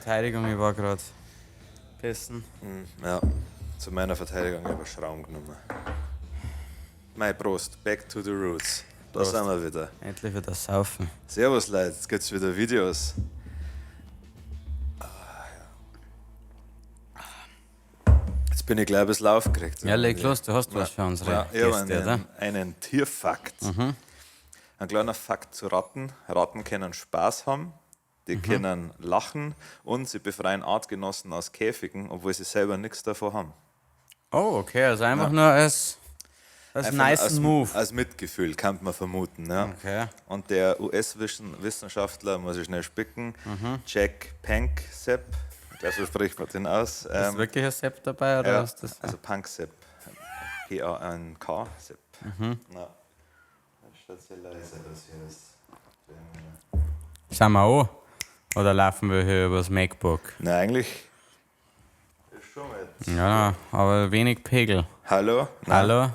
Verteidigung, ich war gerade pissen. Ja, zu meiner Verteidigung, ich habe einen Schraum genommen. Mei, Prost, back to the roots. Da Prost. sind wir wieder. Endlich wieder saufen. Servus Leute, jetzt gibt's wieder Videos. Ah, ja. Jetzt bin ich gleich ein bisschen aufgeregt. Ja, leg los, du hast was für unsere Ja, ich habe Gäste, oder? einen Tierfakt. Ein kleiner Fakt zu Ratten. Ratten können Spaß haben, die können lachen und sie befreien Artgenossen aus Käfigen, obwohl sie selber nichts davon haben. Oh, okay, also einfach nur als Einfach nice als, Move. Als Mitgefühl, kann man vermuten. Ja. Okay. Und der US-Wissenschaftler, muss ich schnell spicken, Jack Panksepp, ich glaube, so spricht man den aus. Ist wirklich ein Sepp dabei, oder Ja, ist das? also Panksepp. P-A-N-K, Sepp. Na, das steht sehr leise, das hier ist. Sind wir auch? Oder laufen wir hier übers MacBook? Na, eigentlich ist schon mit. Ja, aber wenig Pegel. Hallo? Nein, Hallo?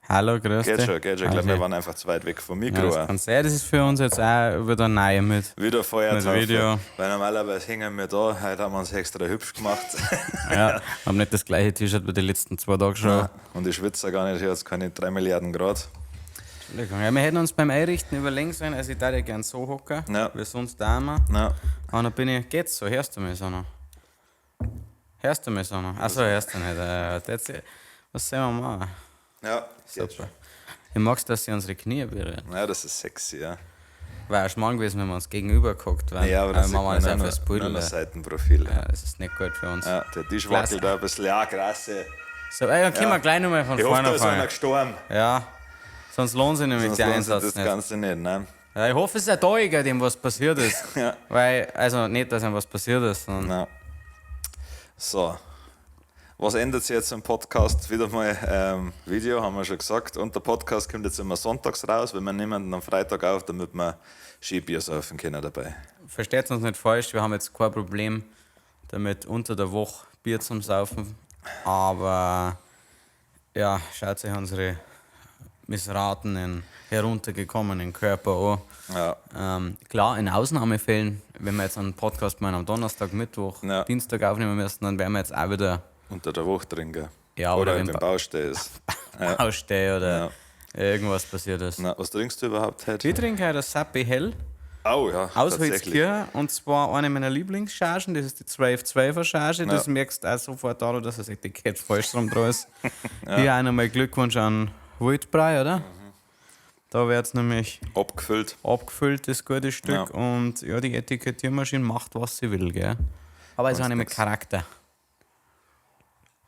Hallo, grüß Geht dich. schon, geht schon. Ich glaube, Also, wir waren einfach zu weit weg vom ja, Mikro. das kann sein, das ist für uns jetzt auch wieder neu mit. Wieder Feuertaufe. Mit Video. Weil normalerweise hängen wir da, heute haben wir uns extra hübsch gemacht. Ja, haben nicht das gleiche T-Shirt wie die letzten 2 Tage schon. Und ich schwitze gar nicht, hier jetzt keine 3 Milliarden Grad. Entschuldigung. Ja, wir hätten uns beim Einrichten überlegen sollen, also ich würde ja gern so hocken, Ja. wie sonst da immer. Na, Und dann bin ich, geht's so, hörst du mich so noch? Hörst du mich so noch? Achso, hörst du nicht. That's it. Was sollen wir machen? ja, geht Super. Ich mag's, dass sie unsere Knie berühren. schon. Ja, das ist sexy, ja. Wäre auch schmarrn gewesen, wenn wir uns gegenüber geguckt wären. Ja, aber das sieht machen wir man das nur einfach noch, als nur Pudel. noch Ja, Seitenprofil. Ja. das ist nicht gut für uns. Ja, der Tisch wackelt da ein bisschen. Ja, krasse. So, ey, dann können wir gleich nochmal von Ich hoffe, vorne da ist einer anfangen. gestorben. Ja, sonst lohnt sich nämlich Sonst der lohnt sich Einsatz das nicht. Ganze nicht, ne? Ja, ich hoffe, es ist ein Teuger, dem was passiert ist. Ja. Weil, also nicht, dass ihm was passiert ist, sondern Na. So. Was ändert sich jetzt im Podcast? Wieder mal Video, haben wir schon gesagt. Und der Podcast kommt jetzt immer sonntags raus, weil wir nehmen ihn am Freitag auf, damit wir Skibier saufen können dabei. versteht uns nicht falsch, wir haben jetzt kein Problem damit, unter der Woche Bier zum Saufen. Aber ja, schaut sich unsere missratenen, heruntergekommenen Körper an. Ja. Klar, in Ausnahmefällen, wenn wir jetzt einen Podcast mal am Donnerstag, Mittwoch, Ja. Dienstag aufnehmen müssen, dann werden wir jetzt auch wieder Unter der Woche trinken. Ja, oder oder wenn wenn beim Ba- Baustelle ist. Baustelle oder irgendwas passiert ist. Na, was trinkst du überhaupt heute? Ich trinke heute das Sappi Hell Oh ja, aus tatsächlich. Holzkirche und zwar eine meiner Lieblingschargen, das ist die 12-12er Charge. Das Ja. merkst du auch sofort daran, dass das Etikett falsch rum dran ist. Hier auch nochmal Glückwunsch an Wildbrei, oder? Da wird es nämlich Abgefüllt. abgefüllt, das gute Stück. Ja. Und ja, die Etikettiermaschine macht, was sie will, gell? Aber es ist eine mit nix. Charakter.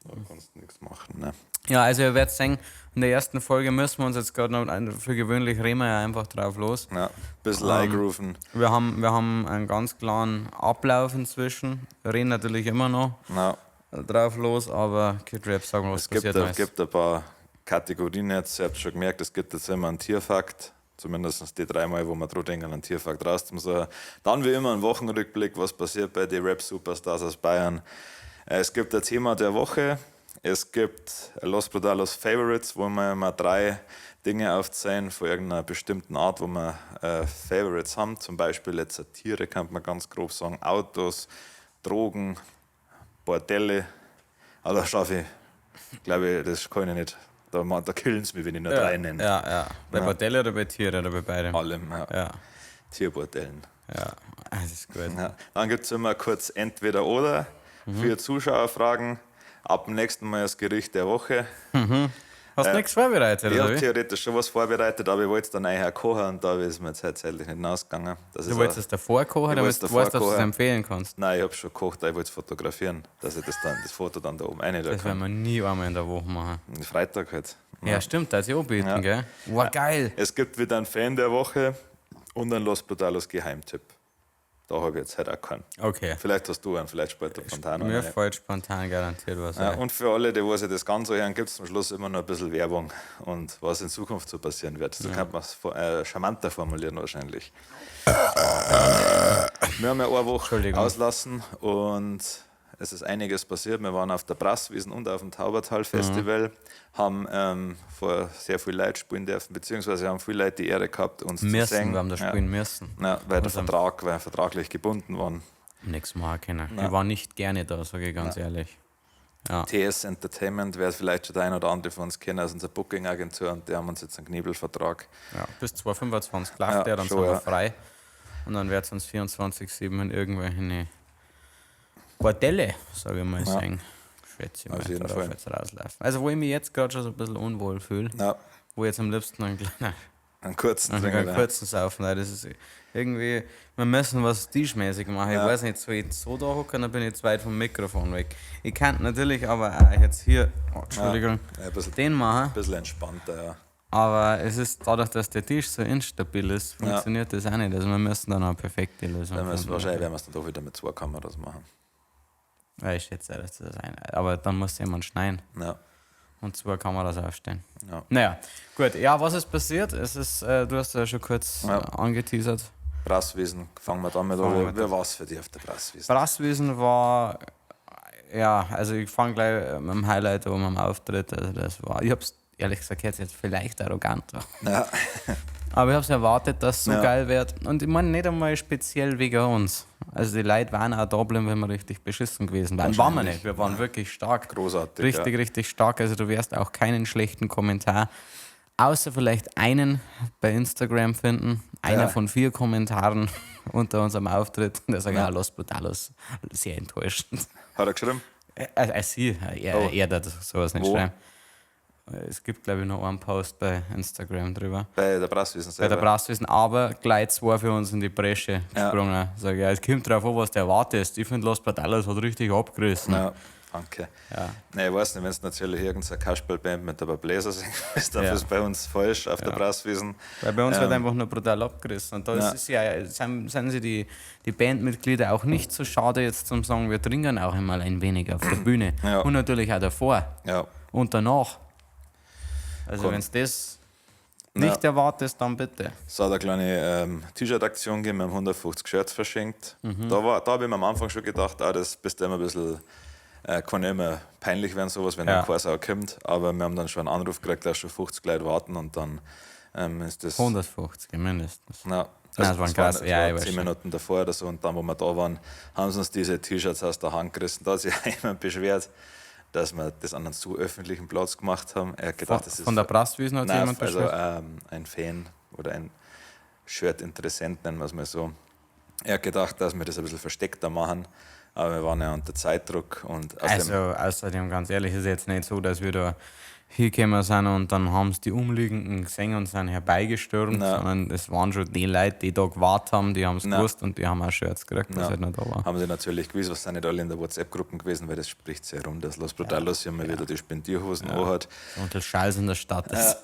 Da kannst du nichts machen, ne? Ja, also ihr werdet sehen, in der ersten Folge müssen wir uns jetzt gerade noch, für gewöhnlich reden wir ja einfach drauf los. Ja, ein bisschen eingrooven. Wir haben einen ganz klaren Ablauf inzwischen, reden natürlich immer noch Na, drauf los, aber Kid Rap, sagen wir, was es gibt, passiert es alles. gibt ein paar Kategorien jetzt. Ihr habt schon gemerkt, es gibt jetzt immer einen Tierfakt. Zumindest die dreimal, wo wir dran denken, einen Tierfakt rauszusuchen. Dann wie immer ein Wochenrückblick, was passiert bei den Rap-Superstars aus Bayern. Es gibt ein Thema der Woche. Es gibt Los Brutalos Favorites, wo wir immer drei Dinge aufzählen von irgendeiner bestimmten Art, wo wir Favorites haben. Zum Beispiel jetzt Tiere, kann man ganz grob sagen, Autos, Drogen, Bordelle. Aber da schaffe ich, glaube ich, das kann ich nicht. Da killen sie mich, wenn ich nur drei nenne. Ja, ja. Bei Bordelle oder bei Tieren oder bei beidem? Allem, ja. Ja, Tierbordellen. ja. Das ist gut. Ja. Dann gibt es immer kurz entweder oder für Zuschauerfragen. Ab dem nächsten Mal das Gericht der Woche. Hast du nichts vorbereitet, Ich oder habe wie? theoretisch schon was vorbereitet, aber ich wollte es dann eigentlich auch kochen und da ist mir jetzt halt zeitlich nicht ausgegangen. Das Du ist wolltest auch- es davor kochen, Ich damit wollt's du davor weißt, dass du es kochen. empfehlen kannst. Nein, ich habe schon gekocht, aber ich wollte es fotografieren, dass ich das, dann, das Foto dann da oben rein Das kann. werden wir nie einmal in der Woche machen. Freitag halt. Ja, stimmt, da ist ja anbieten, Ja. gell? Wow, geil! Es gibt wieder einen Fan der Woche und einen Los Brutalos Geheimtipp. Da habe ich jetzt halt auch keinen. Okay. Vielleicht hast du einen, vielleicht spielt der spontan Mir einen. fällt spontan garantiert was Ja, ein. und für alle, die was sich das Ganze hören, gibt es zum Schluss immer noch ein bisschen Werbung und was in Zukunft so passieren wird. So kann man es charmanter formulieren wahrscheinlich. Wir haben ja eine Woche Entschuldigung. auslassen und es ist einiges passiert. Wir waren auf der Brasswiesen und auf dem Taubertal-Festival, haben vor sehr viel Leute spielen dürfen, beziehungsweise haben viele Leute die Ehre gehabt, uns zu Müssen, sehen. wir haben da spielen müssen. Ja, weil der Also- Vertrag, weil wir vertraglich gebunden waren. Nichts machen können. Ich war nicht gerne da, sage ich ganz ehrlich. Ja. TS Entertainment, wer es vielleicht schon der ein oder andere von uns kennt, ist unsere Booking-Agentur und die haben uns jetzt einen Knebelvertrag. Ja, bis 2025 läuft Ja, der, dann schon, sind wir ja. frei. Und dann wird es uns 24-7 in irgendwelchen Bordelle, sage ich mal, sehen. Schätze ich mal, Auf jeden darauf Fall. wird's rauslaufen. Also, wo ich mich jetzt gerade schon so ein bisschen unwohl fühle, Ja, wo ich jetzt am liebsten einen kleinen, einen kurzen einen Trinker. kurzen Saufen, nein, das ist irgendwie, wir müssen was tischmäßig machen. Ich Ja. weiß nicht, soll ich so da hocken, dann bin ich zu weit vom Mikrofon weg. Ich kann natürlich aber auch jetzt hier, oh, Entschuldigung, Ja, ein bisschen, den machen. bisschen entspannter, ja. Aber es ist dadurch, dass der Tisch so instabil ist, funktioniert das auch nicht. Also wir müssen dann eine perfekte Lösung Dann müssen, finden. wahrscheinlich werden wir es dann doch wieder mit zwei Kameras machen. Ja, ich schätze auch, dass das ein. Aber dann muss jemand schneiden Ja, und zwei Kameras aufstellen. ja. Naja, gut. Ja, was ist passiert? Es ist, du hast ja schon kurz Ja. angeteasert. Brasswiesen, fangen wir damit Fangen wir an. mit Wie war es für dich auf der Brasswiesen? Brasswiesen war, ja, also ich fange gleich mit dem Highlight an, mit dem Auftritt. Also das war, ich hab's ehrlich gesagt jetzt vielleicht arrogant. Ja. Aber ich hab's erwartet, dass es so Ja. geil wird. Und ich meine nicht einmal speziell wegen uns. Also die Leute waren auch da geblieben, wenn wir richtig beschissen gewesen wären. Waren wir nicht. Wir waren wirklich stark. Großartig, Richtig, ja. richtig stark. Also du wirst auch keinen schlechten Kommentar, außer vielleicht einen bei Instagram finden. Einer Ja. von 4 Kommentaren unter unserem Auftritt. Der sagt, ja, Los Brutalos, sehr enttäuschend. Hat er geschrieben? Sie, er, Oh. er darf sowas nicht Wo? schreiben. Es gibt, glaube ich, noch einen Post bei Instagram drüber. Bei der Brasswiesen Bei selber. der Brasswiesen, aber gleich zwei für uns in die Bresche Ja. gesprungen. Sag ich, ja, es kommt drauf an, was du erwartest. Ich finde, Los Brutalos hat richtig abgerissen. Ja, danke. Ja. Nee, ich weiß nicht, wenn es natürlich irgendeine Kasperlband mit ein paar Bläser singt, ist dann Ja. ist bei uns falsch auf der Brasswiesen. Weil bei uns wird einfach nur brutal abgerissen. Und da Ja. ist ja, sind sie die Bandmitglieder auch nicht so schade jetzt zum sagen, wir trinken auch einmal ein wenig auf der Bühne. Ja. Und natürlich auch davor Ja, und danach. Also Komm. wenn du das nicht erwartest, dann bitte. Es hat eine kleine T-Shirt-Aktion gegeben, wir haben 150 Shirts verschenkt. Mhm. Da habe ich mir am Anfang schon gedacht, ah, das bist du immer ein bisschen, kann ja immer peinlich werden, sowas, wenn Ja. dann keine Sau kommt. Aber wir haben dann schon einen Anruf gekriegt, dass schon 50 Leute warten und dann ist das. 150 mindestens. Na, Nein, das waren krass. Es Ja, war ich weiß 10 schon. Minuten davor oder so und dann, wo wir da waren, haben sie uns diese T-Shirts aus der Hand gerissen. Da hat sich auch jemand beschwert, dass wir das an einem zu öffentlichen Platz gemacht haben. Er hat gedacht, Von, das ist von der Brasswiesen hat sich Nein, jemand also beschwert? ein Fan oder ein Shirt-Interessent, nennen wir es mal so. Er hat gedacht, dass wir das ein bisschen versteckter machen, aber wir waren ja unter Zeitdruck und außerdem, Also, außerdem, ganz ehrlich, ist jetzt nicht so, dass wir da hingekommen sind und dann haben es die Umliegenden gesehen und sind herbeigestürmt, Nein. sondern es waren schon die Leute, die da gewartet haben, die haben es Nein. gewusst und die haben auch Shirts gekriegt, was Ja. halt noch da war. haben sie natürlich gewusst, was sind nicht alle in der WhatsApp-Gruppe gewesen, weil das spricht sehr rum, dass Los Brutalos hier mal wieder die Spendierhosen anhat. Und das Scheiß in der Stadt ist.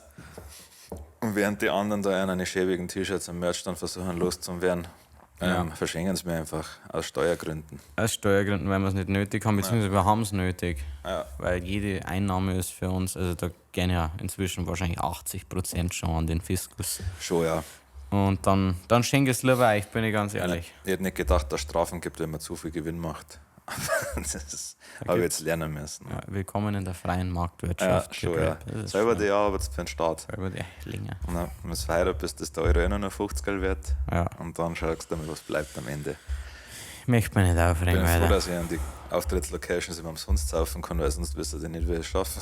Und während die anderen da einen schäbigen T-Shirts am Merch dann versuchen loszuwerden, verschenken sie mir einfach aus Steuergründen. Aus Steuergründen, weil wir es nicht nötig haben, beziehungsweise wir haben es nötig. Ja. Weil jede Einnahme ist für uns, also da gehen ja inzwischen wahrscheinlich 80% schon an den Fiskus. Schon, ja. Und dann schenke ich es lieber euch, bin ich ganz ehrlich. Ich hätte nicht gedacht, dass es Strafen gibt, wenn man zu viel Gewinn macht. Aber das habe ich jetzt lernen müssen. Ja, willkommen in der freien Ja, Marktwirtschaft. schon, ja. Das ist Selber schon- die Arbeit für den Staat. Selber die Linge. Na, wenn du verheiratet bist, ist der Euro eh nur noch 50 Geld wert. Ja. Und dann schaust du mal, was bleibt am Ende. Ich möchte mich nicht Ich aufregen, bin froh, weiter. dass ich an die Auftrittslocations immer umsonst saufen kann, weil sonst wirst du die nicht wieder schaffen.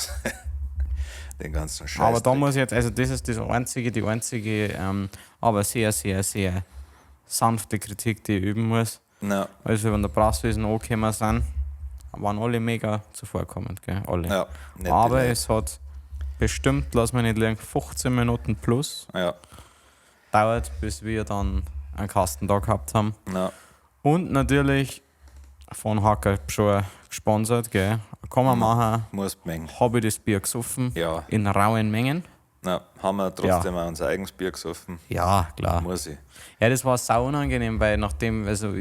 Den ganzen Scheiß. Aber da muss ich jetzt, also das ist das einzige, die einzige, aber sehr, sehr, sehr sanfte Kritik, die ich üben muss. Na, Also wenn der Brasswiesen angekommen sind, waren alle mega zuvorkommend, gell? Alle. ja, nette Aber Leute. es hat bestimmt, lass mich nicht lügen, 15 Minuten plus Ja, dauert, bis wir dann einen Kasten da gehabt haben. na, Und natürlich von Hacker schon gesponsert, gell? Kann man machen. muss mengen. Habe ich das Bier gesoffen. Ja. In rauen Mengen. Na, haben wir trotzdem auch unser eigenes Bier gesoffen. Ja, klar. Muss ich. Ja, das war sau unangenehm, weil nachdem, also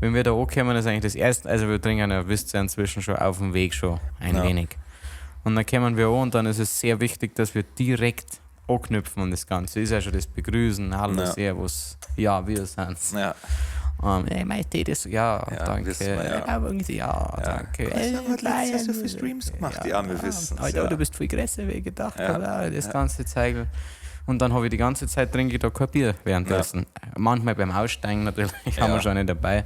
wenn wir da ankommen, ist eigentlich das erste, also wir trinken ja, wisst ihr inzwischen schon auf dem Weg schon ein Ja. wenig. Und dann kommen wir an und dann ist es sehr wichtig, dass wir direkt anknüpfen an das Ganze. Ist ja schon das Begrüßen, hallo, Ja. servus, ja, wir sind's. Ja, Ey, mei, das, ja, Ja, danke. wissen wir, ja. Ja, irgendwie, ja, danke. Ja, hat letztes Jahr Bayern, so viele Streams gemacht. Ja, wir wissen's, Alter, ja. du bist viel größer, wie ich gedacht Ja. habe. Das ganze Zeug. Und dann habe ich die ganze Zeit trinke ich da kein Bier währenddessen. Manchmal beim Aussteigen natürlich, haben wir schon nicht dabei.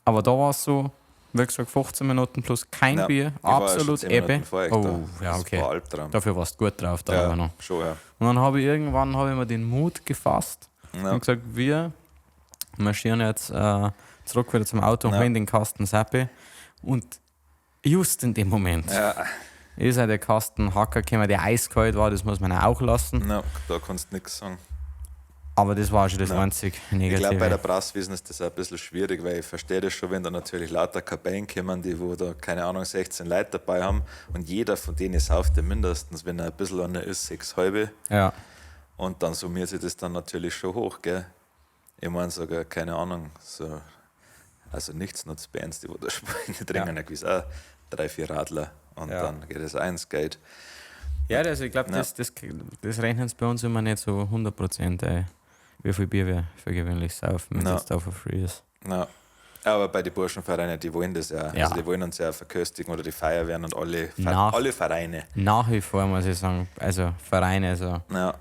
Aber da war es so, wie gesagt, 15 Minuten plus kein Ja, Bier, ich war ja schon absolut 10 Ebbe. Minuten vor euch Oh, da. ja, Das okay. war Albtraum. Dafür warst du gut drauf, da Ja, aber noch. schon, ja. Und dann habe ich irgendwann habe ich mir den Mut gefasst Ja. und gesagt, wir marschieren jetzt zurück wieder zum Auto und Ja. holen den Kasten Sappi. Und just in dem Moment Ja, ist ja der Kasten Hacker gekommen, der eiskalt war, das muss man auch lassen. ja, da kannst du nichts sagen. Aber das war schon das Ja. einzig Ich glaube, bei Negative. der Brasswiesen ist das auch ein bisschen schwierig, weil ich verstehe das schon, wenn da natürlich lauter Kapellen kommen, die wo da, keine Ahnung, 16 Leute dabei haben und jeder von denen sauft ja mindestens, wenn er ein bisschen einer ist, 6 halbe Ja, und dann summiert sich das dann natürlich schon hoch, gell? Ich meine sogar, keine Ahnung, so, also nichts nutzt Bands, die wo da spielen, die trinken ja gewiss auch 3, 4 Radler und Ja. dann geht es eins Geld. ja also ich glaube, Ja. das rechnen sie bei uns immer nicht so 100%, ey, wie viel Bier wir für gewöhnlich saufen, wenn Ja. das da for free ist. Ja. Aber bei den Burschenvereinen, die wollen das ja. Ja. Also die wollen uns ja verköstigen oder die Feuerwehren und alle Vereine. Nach wie vor muss ich sagen, also Vereine, also Ja.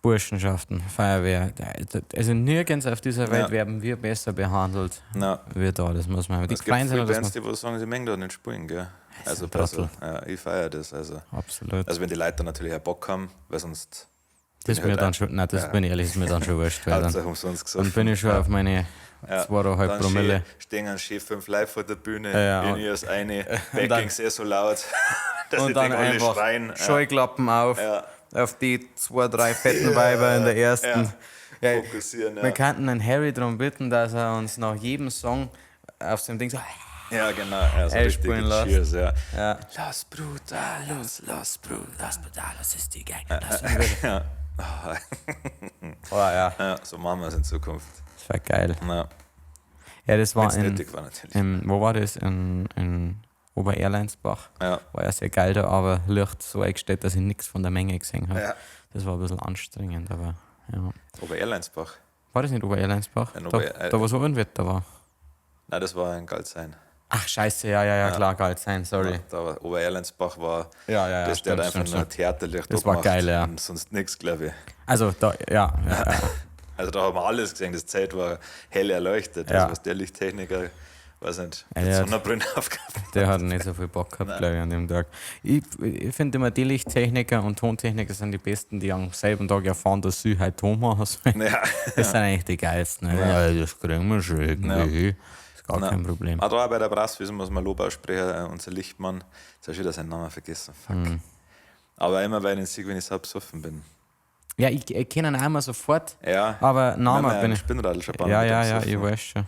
Burschenschaften, Feuerwehr, also nirgends auf dieser Welt Ja. werden wir besser behandelt Ja. wie da, das muss man. Die Es gibt freuen sich viele noch, dass Bands, man, die wo sagen, sie mögen da nicht spielen, gell? Das Also, ist ein also ja, ich feiere das. Also. absolut. Also wenn die Leute dann natürlich auch Bock haben, weil sonst Das bin ist mir halt dann schon, nein, das ja. bin ich ehrlich, ist mir dann schon wurscht, weil dann, Hauptsache umsonst dann gesoffen. bin ich schon auf meine Ja. 2,5 Dann Promille. schön- stehen dann schön 5 Leute vor der Bühne, Ja, ja, und- ich als eine, dann- Backings eh so laut, dass Und ich dann denke, alle einfach schreien. Ja. Scheuklappen auf, Ja. auf die 2, 3 fetten Weiber in der ersten. Ja. Fokussieren, Wir ja. könnten den Harry darum bitten, dass er uns nach jedem Song auf seinem Ding so Ja, genau. Ja, so Ey, richtige spielen lassen. Cheers, ja. Ja. Los, Brutalos, los, Brutalos. Brutalos ist die Gang. Los, Ja. Oh ja, Ja, so machen wir es in Zukunft. das war geil. Ja, Ja, das war wenn's in, nötig war natürlich. wo war das? In Obererleinsbach. Ja. War ja sehr geil da, aber Licht so eingestellt, dass ich nichts von der Menge gesehen habe. Ja. Das war ein bisschen anstrengend, aber ja. Obererleinsbach. War das nicht Obererleinsbach? Nein, Da, da wo so ein Wetter war. Nein, das war in Galzein. Ach, scheiße, ja, ja, ja, klar, Galzein, sorry. Ja, da war Obererleinsbach war, Ja, ja, ja, das, der stimmt, hat einfach stimmt, nur Theaterlicht Das war angemacht geil, ja. Und sonst nichts, glaube ich. Also, da, ja, ja, ja. Also da haben wir alles gesehen, das Zelt war hell erleuchtet. Ja. Also was der Lichttechniker, weiß nicht, Ja, mit der hat- Sonnenbrille aufgehabt. Der hat nicht so viel Bock gehabt, glaube ich, an dem Tag. Ich finde immer, die Lichttechniker und Tontechniker sind die besten, die am selben Tag erfahren, dass sie halt Ton machen sollen. Ja. Das sind eigentlich die geilsten. Ne? Ja, das kriegen wir schon irgendwie. hin. Ist gar kein Problem. Auch da bei der Brasswiese muss man Lob aussprechen, unser Lichtmann, jetzt habe ich wieder seinen Namen vergessen, fuck. Hm. Aber immer, weil ich ihn sehe, wenn ich so besoffen bin. Ja, ich kenne ihn auch immer sofort, Ja. aber Name Nein, bin bin ich. Spinnradl schon ein paar Ja, Mal mit ja, ihm ja, ich gesoffen. weiß schon.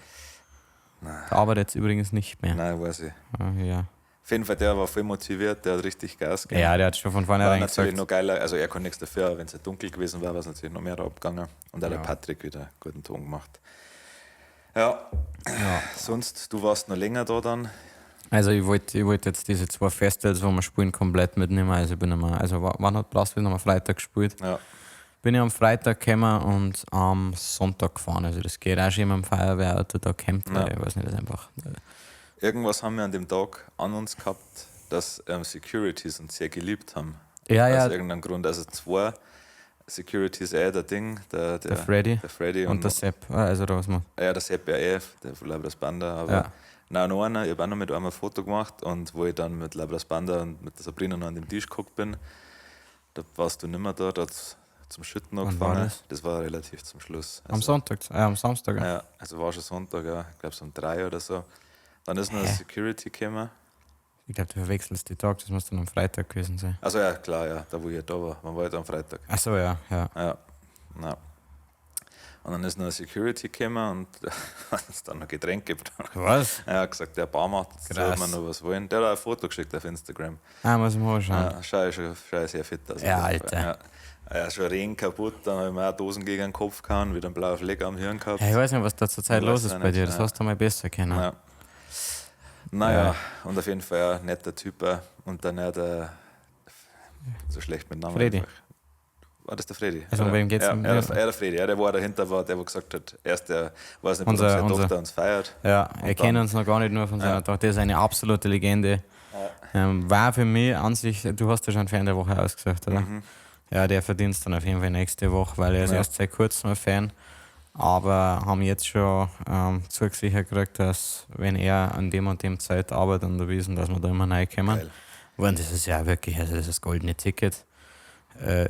Der arbeitet jetzt übrigens nicht mehr. Nein, weiß ich. Ah, ja. Auf jeden Fall, der war voll motiviert, der hat richtig Gas gegeben. Ja, der hat schon von War vornherein natürlich gesagt. noch geiler, also er konnte nichts dafür, aber wenn es halt dunkel gewesen war, war es natürlich noch mehr abgegangen. Und auch der Patrick wieder guten Ton gemacht. Ja. Sonst, du warst noch länger da dann. Also ich wollte ich wollt jetzt diese zwei Festivals, wo wir spielen, komplett mitnehmen. Also ich bin immer, also wann hat Blaswies am Freitag gespielt? Ja. Bin ich am Freitag gekommen und am Sonntag gefahren. Also das geht auch schon immer im Feuerwehrauto, da kommt, Ja. ich weiß nicht, das ist einfach. Irgendwas haben wir an dem Tag an uns gehabt, dass Securities uns sehr geliebt haben. Ja, Aus ja, irgendeinem Grund. Also zwei Securities, der Ding, der Freddy Der Freddy und der Sepp, also da was man. Ja, der Sepp ja eh, der von Labras Banda, aber Ja. nein, noch einer, ich habe auch noch mit einem ein Foto gemacht und wo ich dann mit Labras Banda und mit der Sabrina noch an dem Tisch geguckt bin, da warst du nicht mehr da, da hat's zum Schütten war angefangen. das? Das war relativ zum Schluss. Am Also, Sonntag, am Samstag. Ja. Ja, also war schon Sonntag, ja, ich glaube so um 3 oder so. Dann ist noch Hä? eine Security gekommen. Ich glaube, du verwechselst die Tag, das muss dann am Freitag gewesen sein. Also ja, klar, ja, da wo ich ja da war. Man war ja da am Freitag. Ach so, ja, ja. Ja, na. Und dann ist noch eine Security gekommen und hat uns dann noch Getränke gebracht. Was? Er hat gesagt, der Baum macht, jetzt soll Krass. man noch was wollen. Der hat auch ein Foto geschickt auf Instagram. Ah, muss ich mal anschauen. Ja, schau, schau, schau sehr fit aus. Ja, Alter. Ja. Ja, schon Regen kaputt, dann habe ich mir auch Dosen gegen den Kopf gehauen, wieder einen blauen Fleck am Hirn gehabt. Ja, ich weiß nicht, was da zurzeit Ich los weiß ist auch bei nicht, dir. Das ja. hast du mal besser kennen. Ja. Naja, und auf jeden Fall ja, netter Typ. auch. Und dann ja, der, so schlecht mit Namen. Fredi. einfach. War das der Fredi? Also, um Oder? wen geht's Ja, denn? ja, der Fredi, ja, der war dahinter war, der wo gesagt hat, erst der weiß nicht, warum Unser- seine unser- Tochter uns feiert. Ja, er Und dann- kennt uns noch gar nicht nur von seiner Tochter. Der ist eine absolute Legende. War für mich an sich, du hast ja schon Fan der Woche ausgesucht, oder? Ja, der verdient es dann auf jeden Fall nächste Woche, weil er ist Mhm. Ja. erst seit kurzem ein Fan. Aber haben jetzt schon zugesichert gekriegt, dass wenn er an dem und dem Zeit arbeitet an der Wiesn, dass wir da immer reinkommen. Geil. Und das ist ja wirklich, also das ist das goldene Ticket.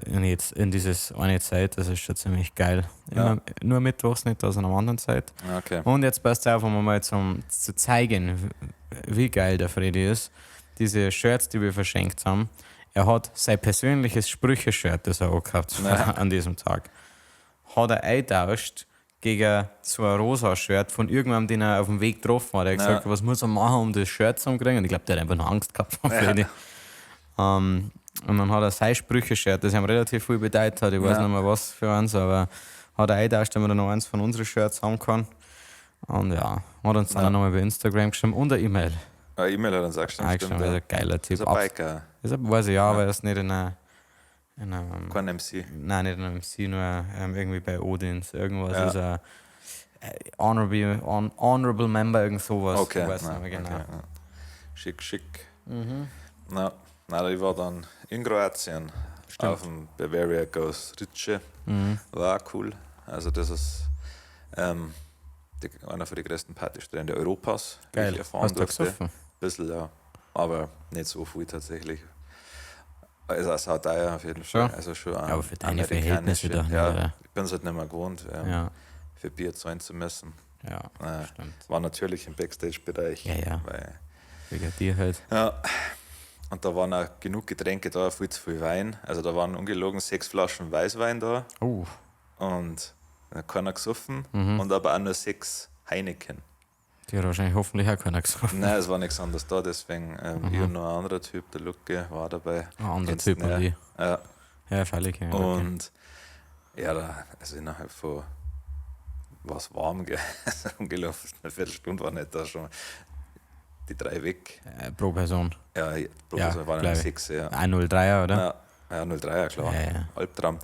Und jetzt in dieses eine Zeit, das ist schon ziemlich geil. Immer, Ja. Nur mittwochs nicht, also an einer anderen Zeit. Okay. Und jetzt passt auf, um mal zu zeigen, wie geil der Freddy ist. Diese Shirts, die wir verschenkt haben, er hat sein persönliches Sprüche-Shirt, das er auch gehabt Ja. an diesem Tag, hat er eingetauscht gegen so ein rosa Shirt von irgendjemandem, den er auf dem Weg getroffen hat. Er hat Ja. gesagt, was muss er machen, um das Shirt zu kriegen? Und ich glaube, der hat einfach nur Angst gehabt vor Freddy. Und dann hat er sein Sprüche-Shirt, das ihm relativ viel bedeutet hat, ich weiß Ja. nicht mehr was für eins, aber hat er eingetauscht, damit er noch eins von unseren Shirts haben kann. Und ja, hat uns dann Ja. auch nochmal bei Instagram geschrieben und eine E-Mail. Ah, E-Mail hat uns auch geschrieben, Ah, stimmt. geschrieben, Ja. ist ein geiler Typ. Ist ein Biker, Ist ein, weiß ich ja, aber er ist nicht in einer, in einem, kein MC. nein, nicht in einem MC, nur irgendwie bei Odins, irgendwas Ja. ist er honorable Member, irgend sowas. Okay, Ich weiß na, nicht mehr genau. okay, ja. Schick, schick. Na, nein, ich war dann in Kroatien auf dem Bavaria Goes Ritsche. War auch cool. Also das ist einer von den größten Partystrände Europas, wie Geil. ich erfahren Hast du durfte. gesoffen? Bisschen, ja. Aber nicht so viel tatsächlich. Also auch sauteuer auf jeden Schon? Fall. Also schon Ja, aber für deine Verhältnisse doch nicht, Ja, oder? ich bin es halt nicht mehr gewohnt, Ja, für Bier zahlen zu müssen. ja, Äh, stimmt. War natürlich im Backstage-Bereich. Ja, ja. Weil, Wegen dir halt. ja. Und da waren auch genug Getränke da, viel zu viel Wein. Also da waren ungelogen 6 Flaschen Weißwein da Oh, und keiner gesoffen Mhm. und aber auch nur 6 Heineken. die hat wahrscheinlich hoffentlich auch keiner gesoffen. Nein, es war nichts anderes da, deswegen ich und noch ein anderer Typ, der Lucke, war dabei. Ein anderer Kennst Typ ihn, und ja. ich. Ja. Ja, freilich. Ja, okay. Und ja, da, also innerhalb von war es warm, gell? Also ungelogen, eine Viertelstunde war nicht da schon die 3 weg. Pro Person. Ja, pro Ja, Person waren glaub ja ich. 6, ja. 1,03er, oder? Ja, ja 03er, klar. Ja, ja. Albtraum.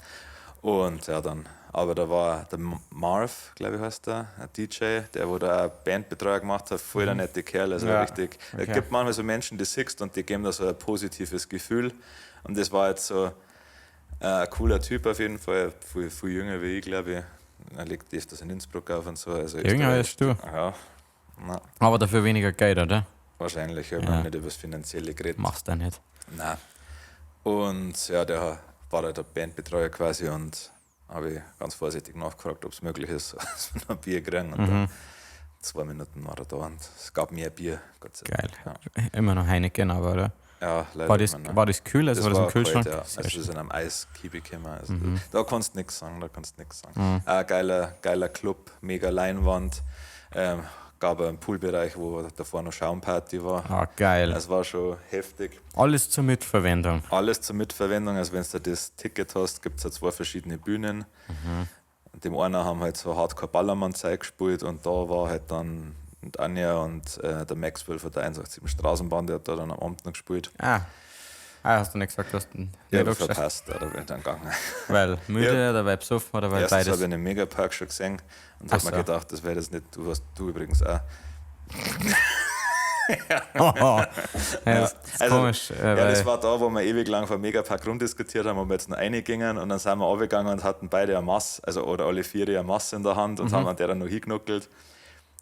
Und ja, dann, aber da war der Marv, glaube ich, heißt der, ein DJ, der wo da auch Bandbetreuer gemacht hat, voll der nette Kerl, also Mhm. Ja, richtig. okay. Es gibt manchmal so Menschen, die siehst und die geben da so ein positives Gefühl. Und das war jetzt so ein cooler Typ auf jeden Fall, viel, viel jünger wie ich, glaube ich. Er legt öfters in Innsbruck auf und so. Also Jünger als du. Ja, na, Aber dafür weniger Geld, oder? wahrscheinlich, ich habe Ja. nicht über das Finanzielle geredet. Machst du nicht. Nein. Und ja, der war halt der Bandbetreuer quasi und habe ich ganz vorsichtig nachgefragt, ob es möglich ist, dass wir noch ein Bier kriegen. Und dann 2 Minuten war er da und es gab mehr Bier, Gott sei Geil. Dank. Ja, Immer noch Heineken, aber, oder? ja leider. War das, immer noch. war das kühl? Also das war das im war Kühlschrank? kalt, ja. Sehr Also wir schön. Mhm. sind am Eiskiebe gekommen. Also Da kannst du nichts sagen, da kannst du nichts sagen. Ein geiler Club, mega Leinwand. Gab einen Poolbereich, wo davor noch Schaumparty war. Ah, geil. Es war schon heftig. Alles zur Mitverwendung. Alles zur Mitverwendung. Also wenn du das Ticket hast, gibt es ja 2 verschiedene Bühnen. Und dem einen haben halt so Hardcore-Ballermann-Zeug gespielt und da war halt dann und Anja und der Maxwell von der 187 Straßenbahn, der hat da dann am Abend noch gespielt. Ah. Ah, hast du nicht gesagt, dass du Ja, nicht hab ich angeschaut? verpasst, ja, da bin ich dann gegangen. Weil müde oder weil besoffen oder weil Erstens beides. habe ich einen Megapark schon gesehen und Ach habe mir so. gedacht, das wäre das nicht, du warst du übrigens auch. Oh, oh. Ja, das ist Also, komisch. Ja, weil, das war da, wo wir ewig lang vor Megapark rumdiskutiert haben, ob wir jetzt noch reingingen und dann sind wir runtergegangen und hatten beide eine Masse, also oder alle 4 eine Masse in der Hand Mhm. und haben an der dann noch hingenuckelt.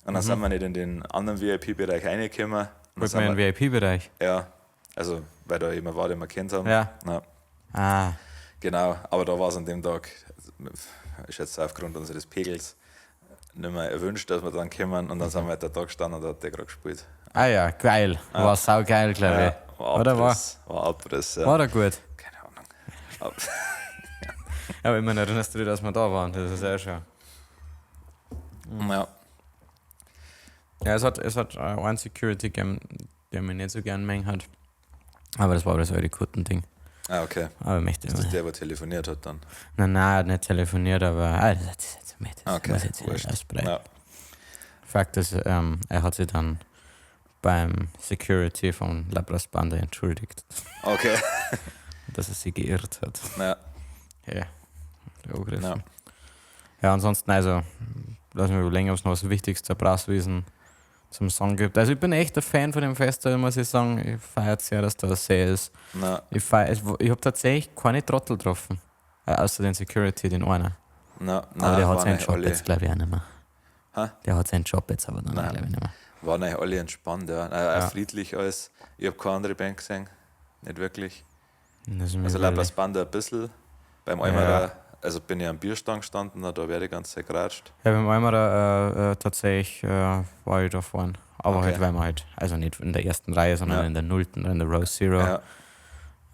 Und dann sind wir nicht in den anderen VIP-Bereich reingekommen. Und dann Wollt sind man in wir, den VIP-Bereich? ja, also weil da jemand war, den wir kennt haben. Ja. Ja, Ah, genau, aber da war es an dem Tag, ich schätze aufgrund unseres Pegels, nicht mehr erwünscht, dass wir dann kommen und dann sind wir halt da gestanden und da hat der gerade gespielt. ah ja, geil. War saugeil, glaube ich. Ja, war Oder war, Abriss, war Abriss, ja. war der gut? Keine Ahnung. Aber immerhin erinnerst du dich, dass wir da waren. Das ist ja schon. Ja. Ja, es hat einen Security gegeben, der mich nicht so gern mengen hat. Aber das war das alte Kutten-Ding. Ah, okay. Aber ich möchte Ist das der, der telefoniert hat dann? Nein, nein, er hat nicht telefoniert, aber das Okay, muss ich jetzt nicht wurscht. aussprechen. Ja. Fakt ist, er hat sich dann beim Security von Labras Bande entschuldigt, Okay. dass er sie geirrt hat. Ja. Ja, der angegriffen. Ja. Ja, ansonsten, also, lass mich überlegen, ob es noch was Wichtiges zur Braswiesen zum Song gibt. Also, ich bin echt ein Fan von dem Festival, muss ich sagen. Ich feiere sehr, dass da See ist. Na, Ich, feier, ich habe tatsächlich keine Trottel getroffen. Außer den Security, den einen. Na, nein, Aber der hat waren seinen eigentlich Job alle, jetzt, glaube ich, auch nicht mehr. Hä? Der hat seinen Job jetzt aber dann, glaube ich, nicht mehr. Waren eigentlich alle entspannt, ja. Auch friedlich alles. Ich habe keine andere Band gesehen. Nicht wirklich. Das ist mir Also überlegt. Labras Banda ein bisschen. Beim Almerer, also bin ich am Bierstand gestanden, da habe ich die ganze Zeit geratscht. Ja, beim Almerer tatsächlich war ich da vorne. Aber Okay. halt, weil wir halt, also nicht in der ersten Reihe, sondern Ja. in der nullten, in der Row Zero.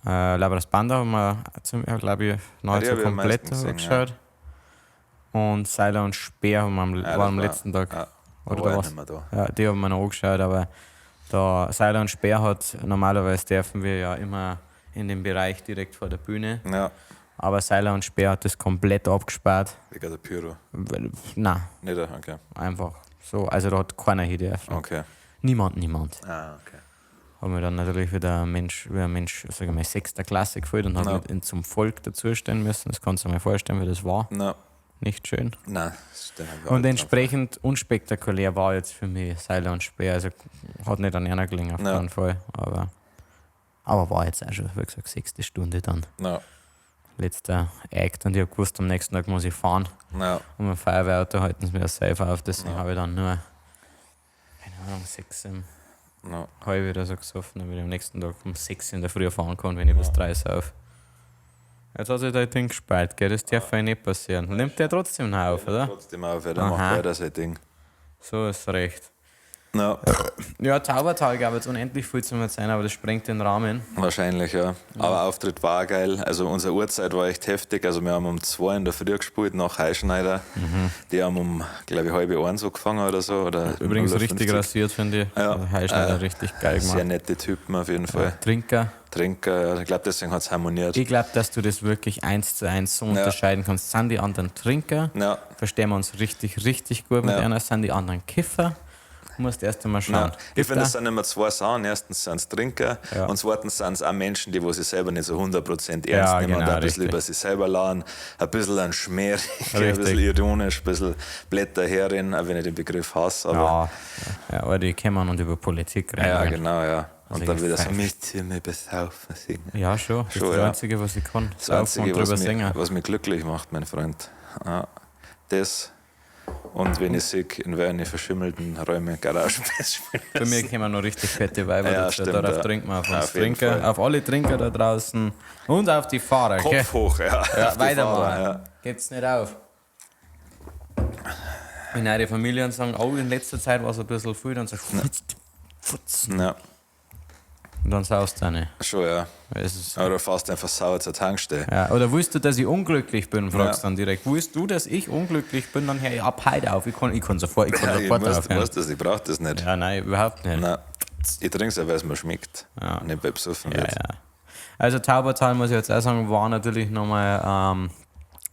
Ja. Labras Banda haben wir, glaube ich, Ja, die nahezu hab ich am komplett meisten gesehen, angeschaut. Und Seiler und Speer haben wir am, Ja, war das am war- letzten Tag. Ja, Oder da da war ich war's. nicht mehr da. Ja, die haben wir noch angeschaut, aber da Seiler und Speer hat, normalerweise dürfen wir ja immer in dem Bereich direkt vor der Bühne. Ja, Aber Seiler und Speer hat das komplett abgespart. wegen der Pyro. Weil- Nein, Nicht, okay. einfach so. Also da hat keiner hin dürfen. Okay. Niemand, niemand. Ah, okay. Haben wir dann natürlich wieder ein Mensch, wie ein Mensch, sag ich mal, sechster Klasse gefühlt und Ja. haben mit zum Volk dazustehen müssen. Das kannst du dir mal vorstellen, wie das war. Na, Nicht schön. nein, das stimmt. Und entsprechend unspektakulär war jetzt für mich Seiler und Speer. Also hat nicht an einer gelegen, auf Ja. keinen Fall. Aber war jetzt auch schon, wie gesagt, sechste Stunde dann. Na, Letzter Act und ich hab gewusst, am nächsten Tag muss ich fahren. na, Und mein Feuerwehrauto halten sie mir safe auf, deswegen habe ich dann nur, keine Ahnung, sechs im na. halb oder so gesoffen, damit ich am nächsten Tag um 6 in der Früh fahren kann, wenn ich bis 3 sauf. Jetzt hat sich dein Ding gespeilt, gell? Das darf ja nicht passieren. Nimmt der trotzdem noch auf, oder? Trotzdem auf, ja, der macht Aha. weiter sein Ding. So ist recht. Na, Ja, Taubertal gab jetzt unendlich viel zu erzählen, aber das sprengt den Rahmen. wahrscheinlich, ja. Aber Auftritt war geil. Also unsere Uhrzeit war echt heftig. Also wir haben um 2 in der Früh gespielt, nach Heischneider. Die haben um, glaube ich, 12:30 angefangen oder so. Oder Übrigens 0:50. richtig rasiert, finde ich. Ja. Also Heischneider richtig geil Sehr gemacht. nette Typen auf jeden Fall. Trinker. Trinker, ja. Ich glaube, deswegen hat es harmoniert. Ich glaube, dass du das wirklich 1:1 so unterscheiden kannst. Sind die anderen Trinker? Ja. Verstehen wir uns richtig, richtig gut mit Ja. einer. Sind die anderen Kiffer? Musst erst einmal schauen. Ja. Ich Gibt finde, da- es sind immer zwei Sachen. Erstens sind es Trinker Ja. und zweitens sind es auch Menschen, die wo sich selber nicht so 100% ernst Ja, nehmen und genau, auch ein bisschen richtig. über sich selber lachen, ein bisschen ein Schmäh, ein Richtig. bisschen ironisch, ein bisschen Blätterherrin, auch wenn ich den Begriff hasse. Aber Ja, ja, aber die kämen und über Politik reden. ja, genau, ja. Und Also dann ich wieder so, pfeife. mit mir besaufen singen. Ja, schon. Das Schon, ist das ja. Einzige, was ich kann. Das Saufen Einzige, und drüber was singen. mich, was mich glücklich macht, mein Freund. Ja, das und wenn ich sehe, in welchen verschimmelten Räumen Garagen spielen. Bei mir kommen noch richtig fette Weiber Ja, dazu. stimmt, Darauf ja. trinken wir auf uns Auf jeden Trinker, Fall. auf alle Trinker da draußen und auf die Fahrer. gell? Kopf hoch, ja. Ja, Auf die weitermachen. Fahrer, ja. Geht's nicht auf. Wenn eure Familien sagen, oh, in letzter Zeit war es ein bisschen viel, dann sagst du, futz, Ja, Und dann saust du eine. schon, ja. Es ist, Aber du fährst einfach sauer zur Tankstelle. ja. Oder willst du, dass ich unglücklich bin, fragst Ja. dann direkt. Willst du, dass ich unglücklich bin, dann hör ich ab heute auf. Ich kann sofort, ich kann Ja, ich sofort muss, aufhören. muss das, ich brauche das nicht. Ja, nein, überhaupt nicht. Nein. Ich trinke es ja, weil es mir schmeckt. Ja. Nicht, weil besoffen Ja, wird. ja. Also Taubertal muss ich jetzt auch sagen, war natürlich nochmal,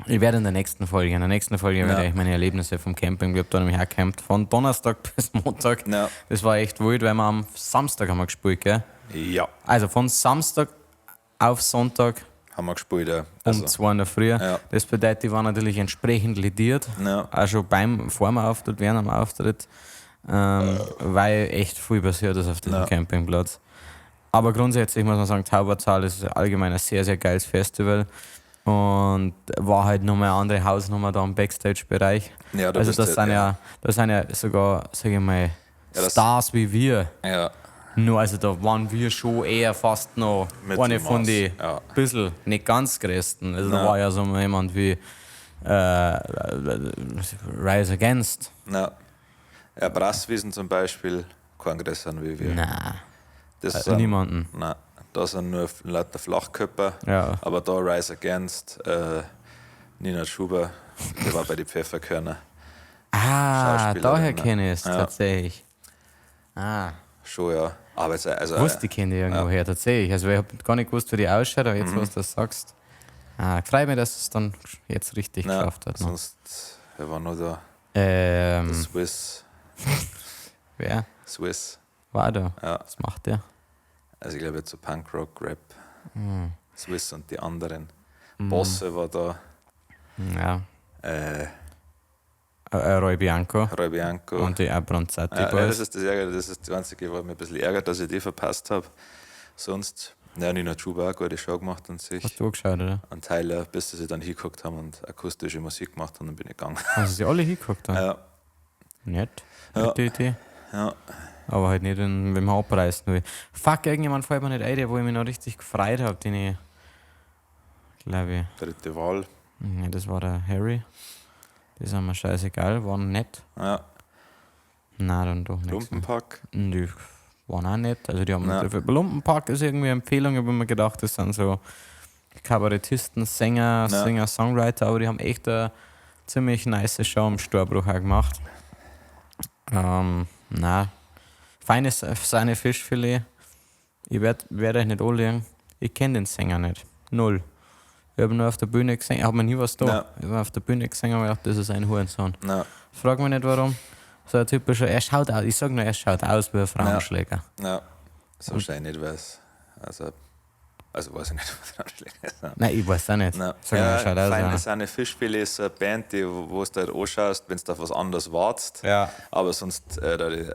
ich werde in der nächsten Folge, werde ich meine Erlebnisse vom Camping, ich habe da nämlich auch gecampt, von Donnerstag bis Montag. Ja. Das war echt wild, weil wir am Samstag haben wir gespielt, gell? Ja, Also von Samstag auf Sonntag haben wir gespielt, ja. um Also, 2 in der Früh. Ja. Das bedeutet, die waren natürlich entsprechend lediert. Ja. Auch schon vor dem Auftritt, während dem Auftritt, weil echt viel passiert ist auf diesem Ja. Campingplatz. Aber grundsätzlich muss man sagen, Taubertal ist allgemein ein sehr, sehr geiles Festival. Und war halt nochmal eine andere Hausnummer da im Backstage-Bereich. Ja, da also bist das du- sind ja. ja, das sind ja sogar, sag ich mal, das- Stars wie wir. ja. Nur, also da waren wir schon eher fast noch Mittelmaß, eine von den ja. bisschen, nicht ganz größten. Also da Nein. war ja so jemand wie Rise Against. Ja. Ja, Brasswiesen zum Beispiel, kein größeren wie wir. Nein, Das sind, niemanden. Nein, da sind nur lauter Flachkörper. Ja. Aber da Rise Against, Nina Schuber, der war bei den Pfefferkörner. Ah, Schauspielerin, daher ne? kenne ich es Ja. tatsächlich. Ah, Schon, ja. Aber jetzt, also, wusste ich kenne die irgendwoher tatsächlich. Also ich habe gar nicht gewusst, wie die ausschaut, aber jetzt, Mhm. was du das sagst. Ah, freut mich, dass es dann jetzt richtig nein, geschafft hat. Ne? Sonst, wer war noch da? Swiss. Wer Swiss. war da? Ja. Was macht der? Also ich glaube jetzt so Punkrock, Rap, Mhm. Swiss und die anderen. Bosse war da, Ja. Roy Bianco. Roy Bianco. Und die Abronzati ja, ja, Boys. das ist das Ärger, das ist das Einzige, was mich ein bisschen ärgert, dass ich die verpasst habe. Sonst Ja, Nina Chuba auch gute Show gemacht und sich. Hast du geschaut, oder? Ein Teil, ja, bis sie dann hingeguckt haben und akustische Musik gemacht haben, dann bin ich gegangen. Haben sie sich alle hingeguckt dann? Ja. Nett. Ja. Nette Idee. Ja. Aber halt nicht, wenn man abreißen will. Fuck, irgendjemand fällt mir nicht ein, wo ich mich noch richtig gefreut habe, den ich, glaube ich. Dritte Wahl. Ja, das war der Harry. Das ist mir scheißegal, waren nett. Ja. Nein, dann doch nicht. Lumpenpack? Die waren auch nett. Also die haben Ja. Lumpenpack ist irgendwie eine Empfehlung, ich habe immer gedacht, das sind so Kabarettisten, Sänger, Ja. Singer, Songwriter, aber die haben echt eine ziemlich nice Show im Storbruch auch gemacht. Na, feines Sahne Fischfilet. Ich werd euch nicht anlegen. Ich kenne den Sänger nicht. Null. Ich habe nur auf der Bühne gesehen, ich habe mir nie was da. Ja. Ich habe auf der Bühne gesehen und gedacht, das ist ein Hurensohn. Ja. Frag mich nicht warum. So ein typischer, er schaut aus, ich sag nur, er schaut aus wie ein Frauenschläger. Ja. So wahrscheinlich nicht, weil's, also weiß ich nicht, was Frauenschläger ist. Nein, ich weiß auch nicht. Nein. Sag nur, er schaut aus. Feine ja. Sahne Fischfilet ist eine Band, die, wo du halt anschaust, wenn du auf was anderes wartest. Ja. Aber sonst da die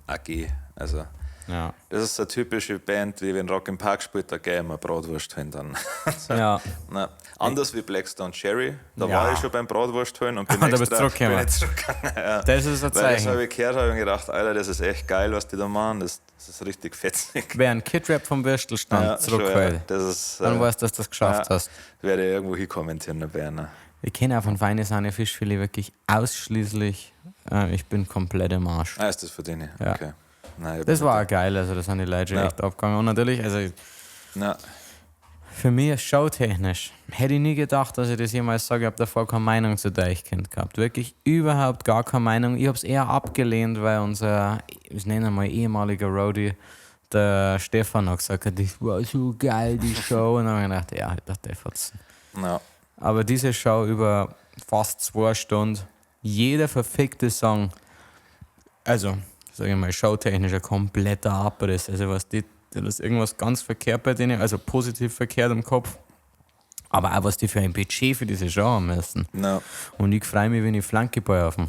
AG. Also, Ja. das ist so eine typische Band, die wenn Rock im Park spielt, da gehe ich immer Bratwurst holen dann. Ja. Na, anders wie Blackstone Cherry, da Ja. war ich schon beim Bratwurst holen und bin Da bist extra du zurückgekommen. bin ich zurückgegangen. Ja. Das ist ein Weil das Zeichen. habe ich gehört, habe ich mir gedacht, Alter, das ist echt geil, was die da machen, das ist richtig fetzig. Wer einen Kid-Rap vom Würstelstand Ja, schon, zurückholt, ja. Das ist, dann weißt du, dass du das geschafft ja, hast. Werde ich irgendwo hinkommen in der Berner. Ich kenne auch von Feine Sahne Fischfilet wirklich ausschließlich, ich bin komplett im Arsch. Ah, ist das für den? Ja. Okay. Nein, ich Das bin war auch geil, also da sind die Leute schon Ja. echt abgegangen. Und natürlich, also Na, für mich showtechnisch hätte ich nie gedacht, dass ich das jemals sage. Ich habe davor keine Meinung zu Deichkind gehabt. Wirklich überhaupt gar keine Meinung. Ich habe es eher abgelehnt, weil unser, ich nenne ihn mal ehemaliger Roadie, der Stefan, hat gesagt hat, das war so geil, die Show. Und dann habe ich gedacht, ja, halt doch der Fotzen. na, Aber diese Show über fast 2 Stunden, jeder verfickte Song, also, sag ich mal, showtechnisch ein kompletter Abriss. Also, was die, das ist irgendwas ganz verkehrt bei denen, also positiv verkehrt im Kopf. Aber auch was die für ein Budget für diese Show haben müssen. na, Und ich freue mich, wenn ich Flankeball auf dem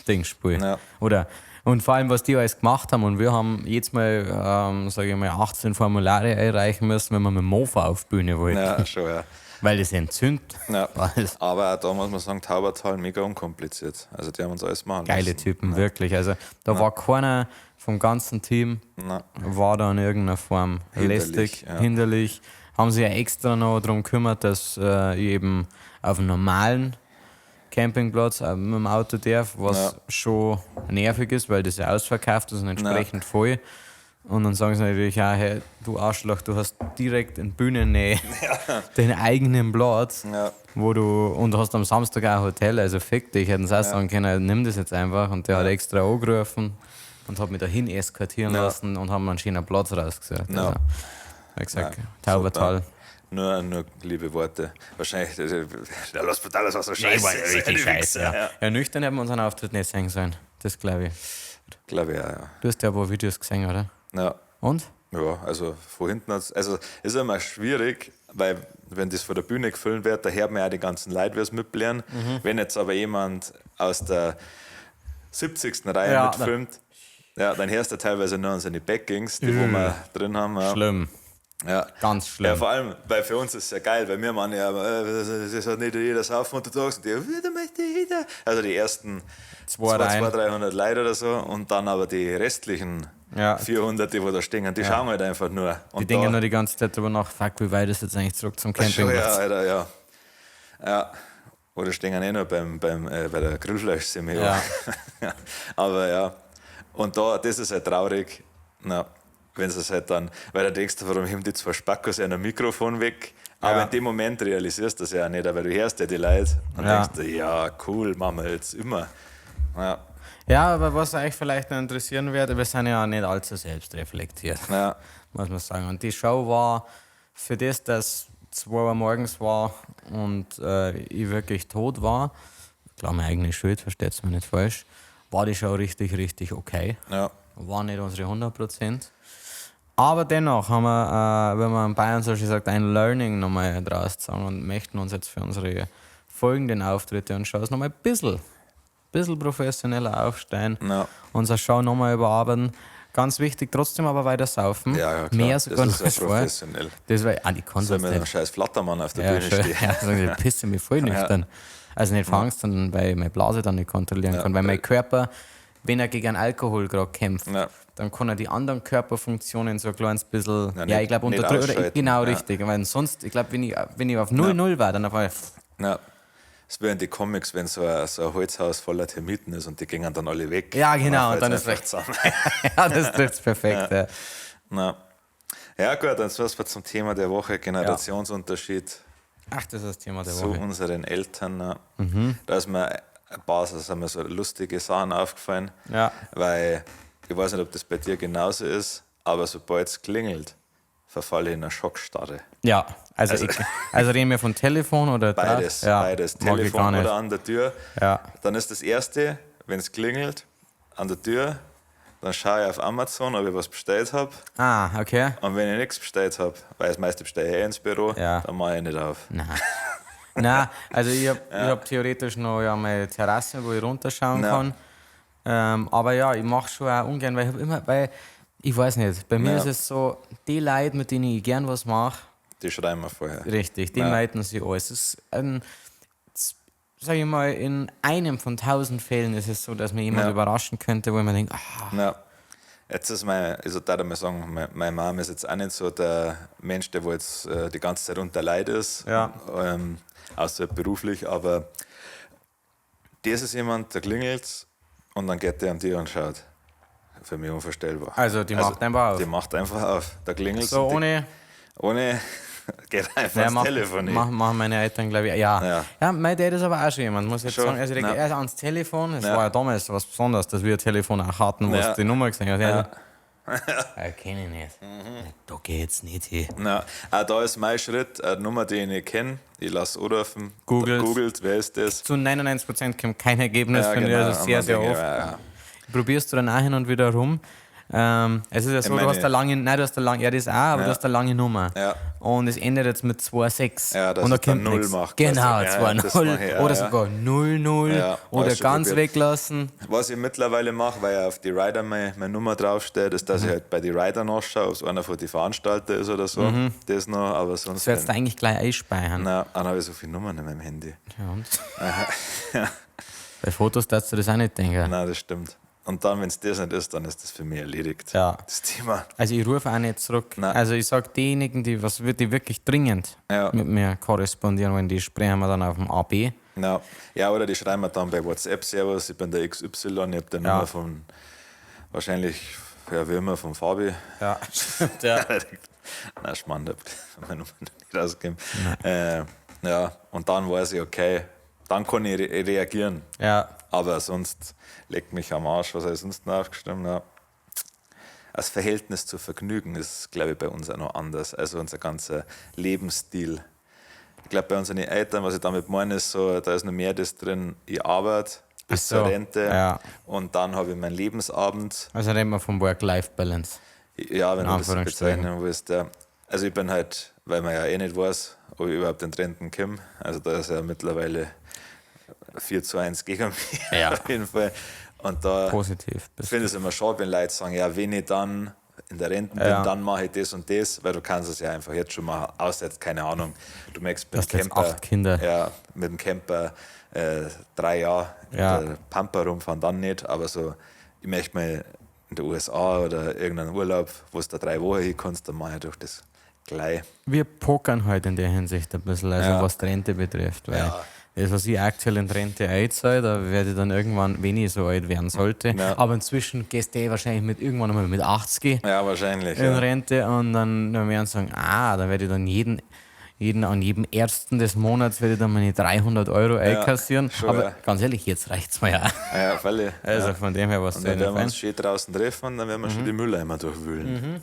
Ding spiele. Ja. Oder, und vor allem, was die alles gemacht haben. Und wir haben jetzt mal, sage ich mal, 18 Formulare einreichen müssen, wenn wir mit dem Mofa auf die Bühne wollten. ja, schon, ja. Weil das entzündet. Ja. Alles. Aber auch da muss man sagen, Taubertal mega unkompliziert. Also die haben uns alles machen Geile lassen. Typen, wirklich. Also da war keiner vom ganzen Team, Na, war da in irgendeiner Form Hinderlich, lästig, ja. hinderlich. Haben sich ja extra noch darum gekümmert, dass ich eben auf einem normalen Campingplatz mit dem Auto darf, was Ja. schon nervig ist, weil das ja ausverkauft ist und entsprechend voll. Und dann sagen sie natürlich auch, hey, du Arschloch, du hast direkt in Bühnennähe den eigenen Platz, Ja. wo du, und du hast am Samstag auch ein Hotel, also fick dich, hätten sie auch sagen können, nimm das jetzt einfach. Und der hat extra angerufen und hat mich dahin eskortieren Ja. lassen und haben mir einen schönen Platz rausgesucht. Ja. Also, wie gesagt, Ja, Taubertal. Nur liebe Worte. Wahrscheinlich, der Los Brutales war so scheiße. war ja richtig Die scheiße. Wichser, Ja. ja. Ja, nüchtern hätten wir unseren Auftritt nicht sehen sollen. Das glaube ich. Glaube ich auch, ja. Du hast ja ein paar Videos gesehen, oder? Ja. Und? Ja, also von hinten hat's, also ist immer schwierig, weil wenn das vor der Bühne gefilmt wird, da hört man ja die ganzen Leute, wie es mitblären. Mhm. Wenn jetzt aber jemand aus der 70. Reihe Ja, mitfilmt, ja, dann hörst du teilweise nur unsere Backings, die wo wir drin haben. Ja. Schlimm. Ja. Ganz schlimm. Ja, vor allem, weil für uns ist es ja geil, weil wir machen ja, das hat nicht jeder saufen untertags und die, wieder möchte jeder. Also die ersten Zwei Reihen. 200, 300 Leute oder so und dann aber die restlichen Ja. 400, die wo da stehen, die schauen halt einfach nur. Und Die denken da, nur die ganze Zeit drüber nach, fuck, wie weit ist jetzt eigentlich zurück zum Schon, ja, Campingplatz? Alter, ja. Ja. Oder stehen eh noch bei der Grillfleischsemmel. Ja. Ja. Aber ja. Und da, das ist halt traurig, na, wenn sie es halt dann, weil da denkst du, warum haben die zwei Spackos ein Mikrofon weg? Aber Ja. in dem Moment realisierst du das ja auch nicht, weil du hörst ja die Leute und Ja. denkst dir, ja, cool, machen wir jetzt immer. Ja, Ja, aber was euch vielleicht noch interessieren wird, wir sind ja nicht allzu selbstreflektiert, ja, muss man sagen. Und die Show war für das, dass 2 Uhr morgens war und ich wirklich tot war, klar, meine eigene Schuld, versteht's mir nicht falsch, war die Show richtig, richtig okay. ja, War nicht unsere 100%. Aber dennoch haben wir, wenn man in Bayern so schön sagt, ein Learning nochmal draus gezogen und möchten uns jetzt für unsere folgenden Auftritte und Shows nochmal ein bisschen professioneller aufstellen, Ja. unsere Show nochmal überarbeiten. Ganz wichtig, trotzdem aber weiter saufen. Ja, klar. Mehr sogar Das noch ist ja als vorher. professionell. Das war, ah, ich kann Soll sonst mit einem nicht. scheiß Flattermann auf der Ja, Bühne schon. stehen. Ja, also ich pisse mich voll nüchtern. Also nicht vor Angst, sondern weil ich meine Blase dann nicht kontrollieren kann. Weil mein Körper, wenn er gegen Alkohol gerade kämpft, dann kann er die anderen Körperfunktionen so ein kleines bisschen, ja, nicht- ich glaube, nicht unterdrücken. Oder, ausschalten. genau, Ja. richtig. Weil sonst, ich glaube, wenn ich auf 0-0 war, dann auf einmal, Ja. Es wären die Comics, wenn so ein Holzhaus voller Termiten ist und die gingen dann alle weg. Ja, genau, und dann fällt's ist einfach zusammen. ja, das trifft's perfekt. Ja. Na. Ja, gut, dann sind wir zum Thema der Woche, Generationsunterschied Ach, das ist das Thema der zu Woche. unseren Eltern. Ja. Da ist mir ein paar so, sind mir so lustige Sachen aufgefallen, Ja. weil ich weiß nicht, ob das bei dir genauso ist, aber sobald es klingelt, verfalle ich in eine Schockstarre. Ja, also, also reden wir von Telefon oder Beides, Ja, beides. mag ich gar Telefon nicht. oder an der Tür. Ja. Dann ist das Erste, wenn es klingelt, an der Tür, dann schaue ich auf Amazon, ob ich was bestellt habe. Ah, okay. Und wenn ich nichts bestellt habe, weil das meiste bestelle ich eh ins Büro, Ja. dann mache ich nicht auf. Nein. Nein, also ich habe ich hab theoretisch noch ja, meine Terrasse, wo ich runterschauen Ja. kann. Aber ja, ich mache schon auch ungern, weil ich hab immer, weil ich weiß nicht, bei mir Ja. ist es so, die Leute, mit denen ich gern was mache, Die schreiben wir vorher. richtig, die Ja. melden sich an. Es ist ein, sag ich mal, in einem von 1000 Fällen ist es so, dass mir jemand Ja. überraschen könnte, wo ich mir denke, ah, Ja. Jetzt ist mein, also da mal sagen, meine Mom ist jetzt auch nicht so der Mensch, der wo jetzt die ganze Zeit unter Leid ist, Ja. außer beruflich, aber das ist jemand, der klingelt und dann geht der an die und schaut. Für mich unvorstellbar. Also, die macht einfach auf. Die macht einfach auf. Da klingelt so ohne. ohne geht einfach Ja, ans mach, Telefon. machen meine Eltern, glaube ich. Ja. Ja. Ja. mein Dad ist aber auch schon jemand, muss ich jetzt Schon? sagen. Also, der Ja. geht erst ans Telefon. Es Ja. war ja damals was Besonderes, dass wir ein Telefon auch hatten, wo Ja. du die Nummer gesehen hast. Ja. Ja. Kenne ich nicht. Mhm. Da geht's nicht hin. Na, auch da ist mein Schritt, eine Nummer, die ich nicht kenne. Ich lasse anrufen. Googelt. Googelt, wer ist das? Zu 99% kommt kein Ergebnis, Ja, finde ich. genau. Also sehr, Und dann sehr denke ich, oft. Ja, ja. Probierst du dann auch hin und wieder rum. Es ist ja so, du meine- hast eine lange, nein, du hast eine lange, ja, das auch, aber Ja. du hast eine lange Nummer. Ja. Und es endet jetzt mit 2,6. Ja, dass und da ich dann kommt Null nichts. mach, Genau, quasi. Ja, ja, das 2,0 mach ich, ja, oder ja. sogar 0,0 Ja, oder alles schon ganz probiert. weglassen. Was ich mittlerweile mache, weil ja auf die Rider meine Nummer draufsteht, ist, Mhm. dass ich halt bei die Rider nachschaue, ob es einer von den Veranstalter ist oder so. Das noch, aber sonst. Das werdest du eigentlich gleich einspeichern. Nein, dann habe ich so viele Nummern in meinem Handy. Ja, und? Bei Fotos darfst du das auch nicht denken. Nein, das stimmt. Und dann, wenn es das nicht ist, dann ist das für mich erledigt. Ja. Das Thema. Also ich rufe auch nicht zurück. Nein. Also ich sage diejenigen, die was die wirklich dringend Ja. mit mir korrespondieren wollen, die sprechen wir dann auf dem AB. Ja. Ja, oder die schreiben mir dann bei WhatsApp: Servus, ich bin der XY, ich habe die Ja. Nummer von wahrscheinlich, ja, wie immer, von Fabi. Ja, stimmt, ja. Nein, Schmarrn, ich hab meine Nummer nicht rausgegeben. Ja, und dann weiß ich, okay, dann kann ich reagieren. Ja, Aber sonst leckt mich am Arsch, was habe ich sonst noch aufgeschrieben? Ja. Das Verhältnis zu Vergnügen ist, glaube ich, bei uns auch noch anders. Also unser ganzer Lebensstil. Ich glaube, bei unseren Eltern, was ich damit meine, ist so, da ist noch mehr das drin, ich arbeite bis Ach so, zur Rente ja. und dann habe ich meinen Lebensabend. also reden wir vom Work-Life-Balance. Ja, wenn In du das so Anführungsstrichen. bezeichnen willst. Ja. Also ich bin halt, weil man ja eh nicht weiß, ob ich überhaupt in Renten komme. Also da ist ja mittlerweile 4:1 gegen mich. Ja. Auf jeden Fall. Und da Positiv. ich finde es immer schade, wenn Leute sagen, ja, wenn ich dann in der Rente bin, Ja. dann mache ich das und das, weil du kannst es ja einfach jetzt schon machen, außer jetzt, keine Ahnung, du merkst mit Hast dem jetzt Camper, 8 Kinder. Ja, mit dem Camper 3 Jahre Ja. in der Pampa rumfahren, dann nicht, aber so, ich möchte mal in der USA oder irgendeinen Urlaub, wo es da 3 Wochen hin kannst, dann mache ich doch das gleich. Wir pokern halt in der Hinsicht ein bisschen, also Ja. was die Rente betrifft, weil Ja. das, was ich aktuell in Rente einzahle, da werde ich dann irgendwann, wenn ich so alt werden sollte, Ja. aber inzwischen gehst du eh wahrscheinlich mit irgendwann einmal mit 80 Ja, wahrscheinlich. in Ja. Rente und dann werden sie sagen, ah, dann werde ich dann jeden an jedem ersten des Monats werde ich dann meine 300 Euro einkassieren. schon, aber ja. ganz ehrlich, jetzt reicht's mir ja. Ja, freilich. Also ja. von dem her was Und soll dann ich werden wir fein. uns schön draußen treffen und dann werden wir schon die Mülleimer durchwühlen.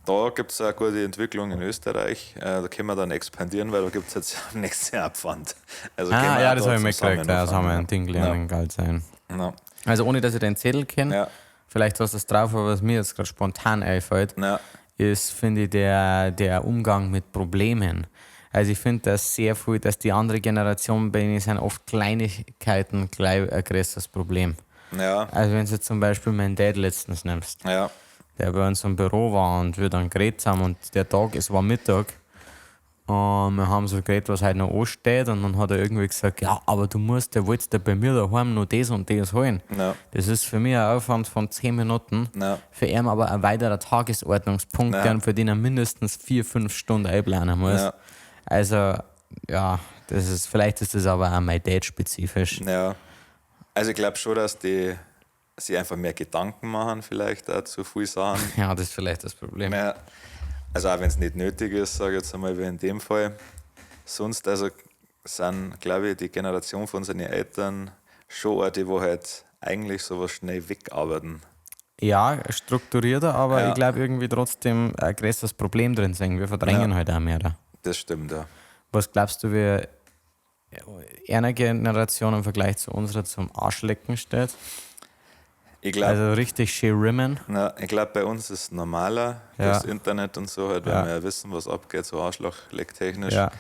Da gibt es eine gute Entwicklung in Österreich. Da können wir dann expandieren, weil da gibt es jetzt nächstes Jahr Pfand. Also können Ah, wir ja, auch das da habe ich zusammen mitgekriegt. Ja, das haben wir anfangen. ein Ding gelernt, ja. Geil sein. Ja. Also ohne, dass ich den Zettel kenne, Ja. vielleicht hast du das drauf, aber was mir jetzt gerade spontan einfällt, Ja. ist, finde ich, der Umgang mit Problemen. Also ich finde das sehr viel, dass die andere Generation, bei denen sind oft Kleinigkeiten gleich ein größeres Problem. Ja, Also wenn du jetzt zum Beispiel meinen Dad letztens nimmst, ja, der bei uns im Büro war und wir dann geredet haben und der Tag, es war Mittag und wir haben so geredet, was heute noch ansteht und dann hat er irgendwie gesagt, ja, aber du musst, der wollte bei mir daheim noch das und das holen. Ja. Das ist für mich ein Aufwand von 10 Minuten, Ja. für ihn aber ein weiterer Tagesordnungspunkt, Ja. der für den er mindestens 4, 5 Stunden einplanen muss. Ja. Also, ja, das ist, vielleicht ist das aber auch mein Dad spezifisch. ja. Also ich glaube schon, dass die sich einfach mehr Gedanken machen, vielleicht auch zu viel Sachen. Ja, das ist vielleicht das Problem. Ja. Also auch wenn es nicht nötig ist, sage ich jetzt einmal, wie in dem Fall. Sonst also sind, glaube ich, die Generation von unseren Eltern schon auch die, wo halt eigentlich sowas schnell wegarbeiten. Ja, strukturierter, aber Ja. ich glaube irgendwie trotzdem ein größeres Problem drin sind. Wir verdrängen Ja. halt auch mehr. Da. Das stimmt, ja. Was glaubst du, wie einer Generation im Vergleich zu unserer zum Arschlecken steht? Ich glaube, Also richtig schön rimmen. Na, ich glaube, bei uns ist es normaler, Ja. das Internet und so, halt, weil Ja. wir ja wissen, was abgeht, so arschlochlecktechnisch. Ja.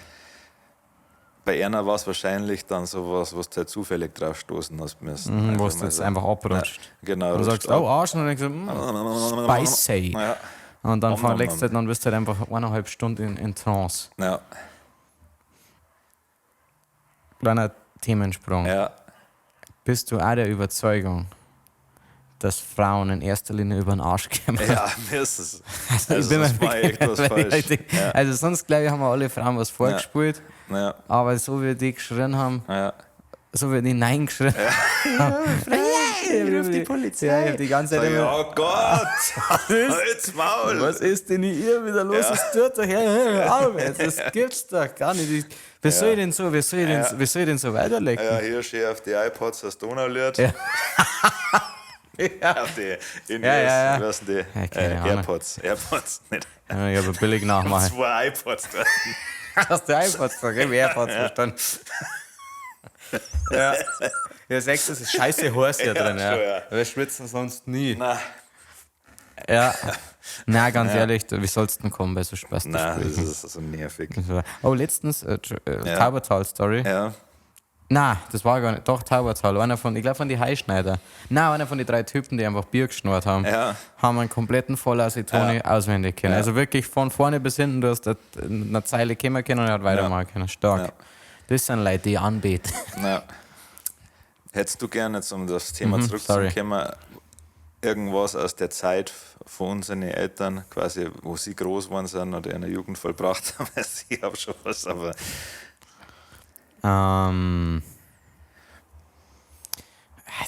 Bei einer war es wahrscheinlich dann sowas, was du halt zufällig drauf stoßen hast müssen. Mhm, Einfach wo du mal jetzt so. einfach abrutscht. Ja, genau. Und rutscht sagst, ab. oh Arsch, und dann denkst du, spicy. Ja, Und dann Om nom verlegst du nom. halt, dann bist du halt einfach 1,5 Stunden in Trance. ja, Kleiner Themensprung. ja. Bist du auch der Überzeugung, dass Frauen in erster Linie über den Arsch kommen? Ja, mir ist es. Also, Also, ich bin sonst mir mach ich echt was wirklich- falsch. Ja. Also sonst, glaube ich, haben wir alle Frauen was vorgespielt, Ja, aber so wie die geschrien haben, ja. so wie die Nein geschrien haben. Ruf die Polizei. Ja, ich hab die ganze Zeit Sag ich, immer, oh Gott! Halt's Maul! was ist denn hier wieder los? Was tut doch her? Hör auf jetzt, das gibt's doch gar nicht. Ich, wie soll ich denn so, wie soll ich denn, wie soll ich denn so weiterlecken? Ja, hier schön auf die iPods das Donaulied. Ja. Ja. Auf die in Ja, ja, ja. Was sind die? Ja, keine Ahnung. AirPods. AirPods, nicht. Ja, ich habe billig nachmachen. Zwei iPods dort. Hast du iPods da? Ich hab AirPods verstanden. Ja. Ja, sechs ist scheiße heiß hier Ja, drin, ja. schon, ja. Wir schwitzen sonst nie. Nein, Ja. Na, ganz ehrlich, wie soll's denn kommen bei so Spaß? nein, das ist so nervig. Oh, letztens, Ja. Taubertal-Story. Ja, Na, das war gar nicht. Doch, Taubertal. Einer von, ich glaube von die Heischneider. Na, einer von den drei Typen, die einfach Bier geschnurrt haben, Ja. haben einen kompletten Voller Toni auswendig können. Ja. Also wirklich von vorne bis hinten, du hast da eine Zeile kommen können und er hat weitermachen können. Stark. Ja. Das sind Leute, die ich anbeten. na. Hättest du gerne, jetzt, um das Thema Mhm, sorry. zurückzukommen, irgendwas aus der Zeit von unseren Eltern, quasi, wo sie groß geworden sind oder in der Jugend vollbracht haben? Also ich habe schon was, aber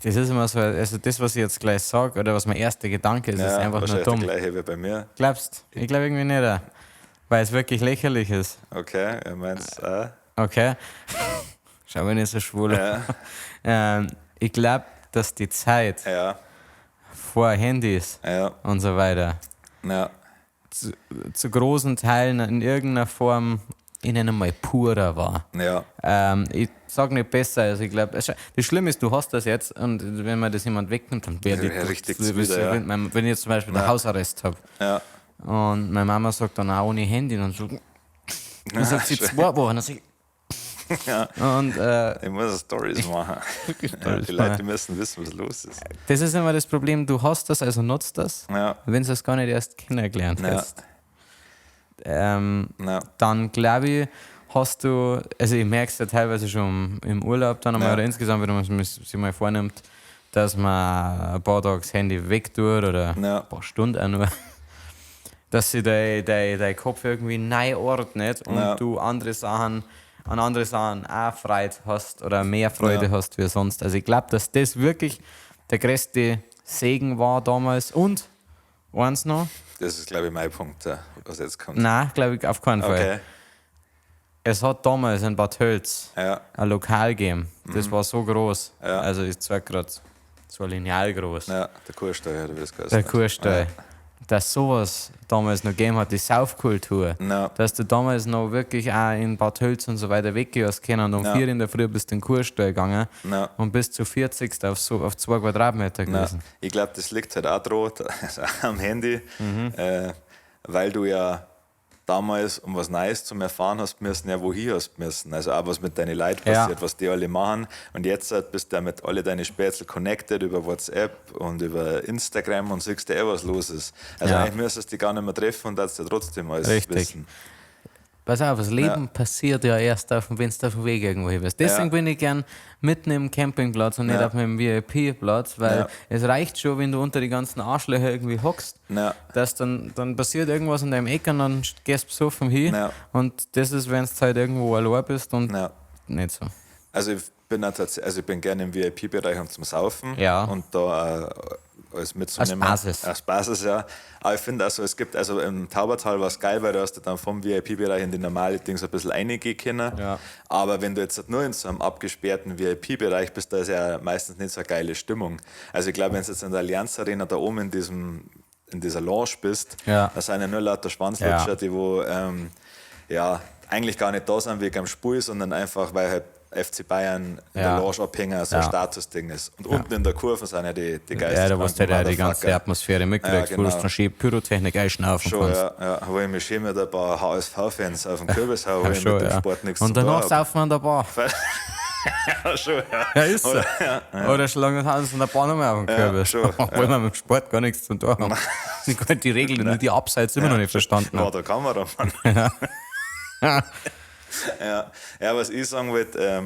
Das ist immer so, also das, was ich jetzt gleich sage, oder was mein erster Gedanke ist, ist ja, einfach nur wahrscheinlich dumm. der gleiche wie bei mir. Glaubst? Ich glaube irgendwie nicht. Weil es wirklich lächerlich ist. Okay, er meint's auch. Okay. Schau mir nicht so schwul. Ja, Ich glaube, dass die Zeit ja, vor Handys ja, und so weiter ja, zu großen Teilen in irgendeiner Form, ich nenne mal, purer war. ja, Ich sag nicht besser, also ich glaube, das Schlimme ist, du hast das jetzt und wenn mir das jemand wegnimmt, dann werde ich Ja, richtig das- zuwider, ja. wenn, wenn ich jetzt zum Beispiel einen Hausarrest habe ja. und meine Mama sagt dann auch ohne Handy, dann, so, dann sagt sie 2 Wochen, dann sag ich, Ja. und Ich muss Stories machen. Ja, Stories die Leute machen. müssen wissen, was los ist. das ist immer das Problem, du hast das, also nutzt das, Ja, wenn du das gar nicht erst kennengelernt Ja. hast. ja, Dann glaube ich, hast du, also ich merke es ja teilweise schon im Urlaub dann einmal Ja. oder insgesamt, wenn man sich mal vornimmt, dass man ein paar Tage das Handy wegtut oder Ja. ein paar Stunden auch nur, dass sich dein Kopf irgendwie neu ordnet und Ja. du andere Sachen, an andere Sachen auch Freude hast oder mehr Freude Ja. hast wie sonst. Also ich glaube, dass das wirklich der größte Segen war damals und eins noch, das ist, glaube ich, mein Punkt, ja, was jetzt kommt. nein, glaube ich auf keinen Fall. Okay, Es hat damals in Bad Tölz ja, ein Lokal gegeben. Das war so groß. Ja. Also ich zeig grad so lineal groß. ja, der Kursteuer, oder wie das heißt. Der Kurstall. Dass sowas damals noch gegeben hat, die Saufkultur. Ja. Dass du damals noch wirklich auch in Bad Tölz und so weiter weggehen hast können und um Ja. 4 in der Früh bist du in den Kurstall gegangen Ja. und bist zu 40 auf, so, auf 2 Quadratmeter Ja, gewesen. ich glaube, das liegt halt auch dran, also am Handy, weil du ja Damals, um was Neues zu erfahren, hast müssen, ja, wohin hast müssen. Also auch was mit deinen Leuten passiert, was die alle machen. Und jetzt halt bist du ja mit alle deine Spätzle connected über WhatsApp und über Instagram und siehst du eh, was los ist. Also eigentlich müsstest du dich gar nicht mehr treffen und darfst ja trotzdem alles wissen. Pass auf, das Leben passiert ja erst, wenn du auf dem Weg irgendwo hin bist. Deswegen bin ich gern mitten im Campingplatz und nicht auf meinem VIP-Platz, weil es reicht schon, wenn du unter die ganzen Arschlöcher irgendwie hockst, dass dann passiert irgendwas in deinem Eck und dann gehst du besoffen hin. Und das ist, wenn du halt irgendwo allein bist und nicht so. Also ich bin auch also ich bin gerne im VIP-Bereich und zum Saufen und da alles mitzunehmen. Als Basis. Als Basis, ja. Aber ich finde also, es gibt, also im Taubertal war es geil, weil du hast dann vom VIP-Bereich in die normale Dings ein bisschen reingehen können. Aber wenn du jetzt halt nur in so einem abgesperrten VIP-Bereich bist, da ist ja meistens nicht so eine geile Stimmung. Also ich glaube, wenn du jetzt in der Allianz Arena da oben in dieser Lounge bist, da sind ja nur lauter Schwanzlutscher, die wo ja, eigentlich gar nicht da sind wegen am Spiel, sondern einfach, weil halt FC Bayern in der Lounge abhängen, so ein Statusding ist. Und unten in der Kurve sind ja die Ja, da hast du halt auch die ganze Motherfucker. Atmosphäre mitgekriegt, wo du dann schön Pyrotechnik einschnaufen Schon, kannst. ja, ja. Wo ich mich schön mit ein paar H S V-Fans auf dem Kürbis hau, wo Ja, ich schon, mit dem ja. Sport nichts Und zu tun danach hab. saufen wir an der Bar. Ja, schon, ja. Ja, ist so. Oder, ja, ja. Oder schlagen wir uns an der Bar nochmal auf den Ja, Kürbis. schon, Obwohl ja. wir mit dem Sport gar nichts zu tun haben. Ich kann die Regeln, nur die Abseits immer noch nicht verstanden War haben. der Kameramann. Ja. Ja. Ja, was ich sagen wollte,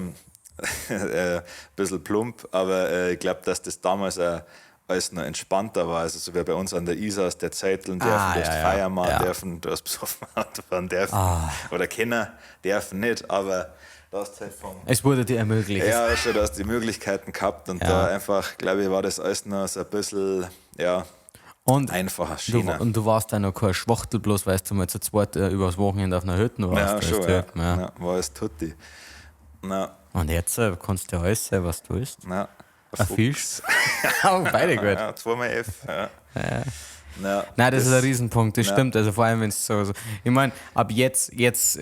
ein bisschen plump, aber ich glaub, dass das damals auch alles noch entspannter war. Also so wie bei uns an der Isar aus der Zeiteln dürfen, du hast Feier machen dürfen, du hast besoffen Auto fahren dürfen. Oder Kinder dürfen nicht, aber da hast du halt vom Es wurde dir ermöglicht. Ja, schon, du hast die Möglichkeiten gehabt und da einfach, glaub ich, war das alles noch so ein bisschen, ja, Und einfacher, schöner. du warst dann noch kein Schwachtel, bloß weil du mal zu zweit übers Wochenende auf einer Hütte warst. Ja, weißt schon, du, ja. ja. Ja, war alles tutti. Na. Und jetzt kannst du ja alles sein, was du willst. Na, Ein Fisch. Auch beide gut. Ja, zweimal F. Ja. Ja. Ja, Nein, das ist ein Riesenpunkt, das ja. stimmt. Also vor allem, wenn's so, so, ich mein, ab jetzt gibt's,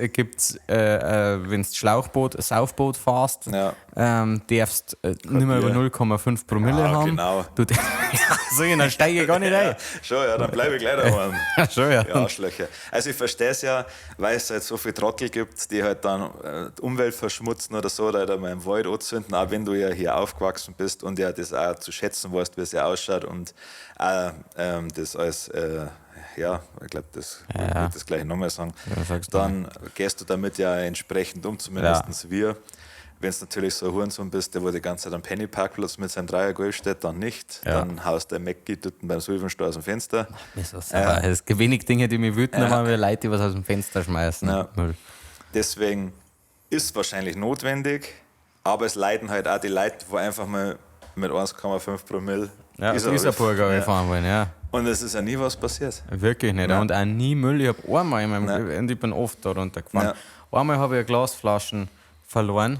wenn's Schlauchboot, Saufboot fährst, darfst nicht mehr über Bier. 0,5 Promille Ja, haben. genau. Du, ja, so, dann steige ich gar nicht ein. Ja, schon, ja, dann bleib ich gleich daheim. Ja, schon, ja. Die Arschlöcher. Also ich verstehe es ja, weil es halt so viel Trottel gibt, die halt dann die Umwelt verschmutzen oder so, oder halt einmal im Wald anzünden, auch wenn du ja hier aufgewachsen bist und ja das auch zu schätzen weißt, wie es ja ausschaut und auch das alles, ja, ich glaub, das ich das gleich nochmal sagen, Ja, sag's du dann gehst du damit ja entsprechend um, zumindest wir. Wenn du natürlich so ein Hurensohn bist, der wo die ganze Zeit am Pennyparkplatz mit seinem Dreiergolf steht, dann nicht. Dann haust der Mackie dort beim Sylvenstall aus dem Fenster. Ach, mir ist das sauer. Es gibt wenig Dinge, die mich wütend machen, wie Leute, die was aus dem Fenster schmeißen. Müll. Deswegen ist es wahrscheinlich notwendig, aber es leiden halt auch die Leute, die einfach mal mit 1,5 Promille Ja, Isar Isarburg ja. fahren wollen, ja. Und es ist ja nie was passiert. Wirklich nicht. Nein. Und auch nie Müll. Ich hab einmal in meinem Nein. und ich bin oft da runtergefahren. Ja. Einmal habe ich eine Glasflaschen verloren.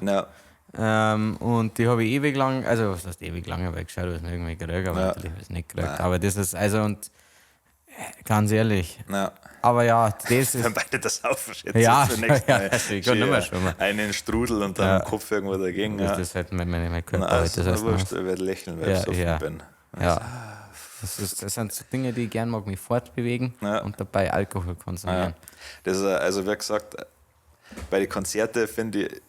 Ja. Und die habe ich ewig lang, also was heißt ewig lang, habe ich geschaut, ob ich es irgendwie gekriegt, aber Ja. natürlich habe ich es nicht gekriegt. Nein. Aber das ist, also und ganz ehrlich. Ja. Aber ja, das ist. Wenn beide das aufschätzen, Ja, zunächst ja, mal also ich kann nicht mehr schwimmen. Einen Strudel und dann Ja. im Kopf irgendwo dagegen. Das Ja. ist halt mein Körper. Na, halt, ist das mir heißt, wurscht, ich werde lächeln, weil Ja, ich besoffen ja. bin. Ja. Das sind so Dinge, die ich gern mag, mich fortbewegen Ja. und dabei Alkohol konsumieren. Ja. Das ist, also wie gesagt, bei den Konzerten finde ich,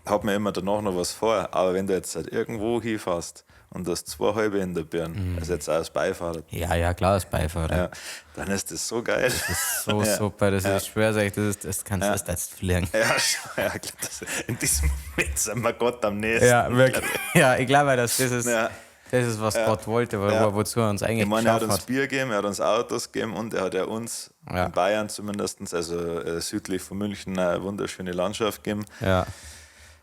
hat man immer danach noch was vor. Aber wenn du jetzt halt irgendwo hinfährst und du hast 2 halbe in der Birne, also jetzt auch als Beifahrer. Ja, ja, klar, als Beifahrer. Ja, dann ist das so geil. Das ist so Ja. super, das Ja. ist schwer, sag ich, das ist, das kannst du Ja. erst jetzt fliegen. Ja, schon, ja, ich glaub, das, in diesem Moment sind wir Gott am nächsten. Ja, wirklich. Ja, ich glaube, dass das ist, Ja. das ist, was Ja. Gott wollte, Ja. wozu er uns eigentlich Ich meine, er hat geschaffen uns hat. Bier gegeben, er hat uns Autos gegeben und er hat ja uns Ja. in Bayern zumindest, also südlich von München, eine wunderschöne Landschaft gegeben. Ja.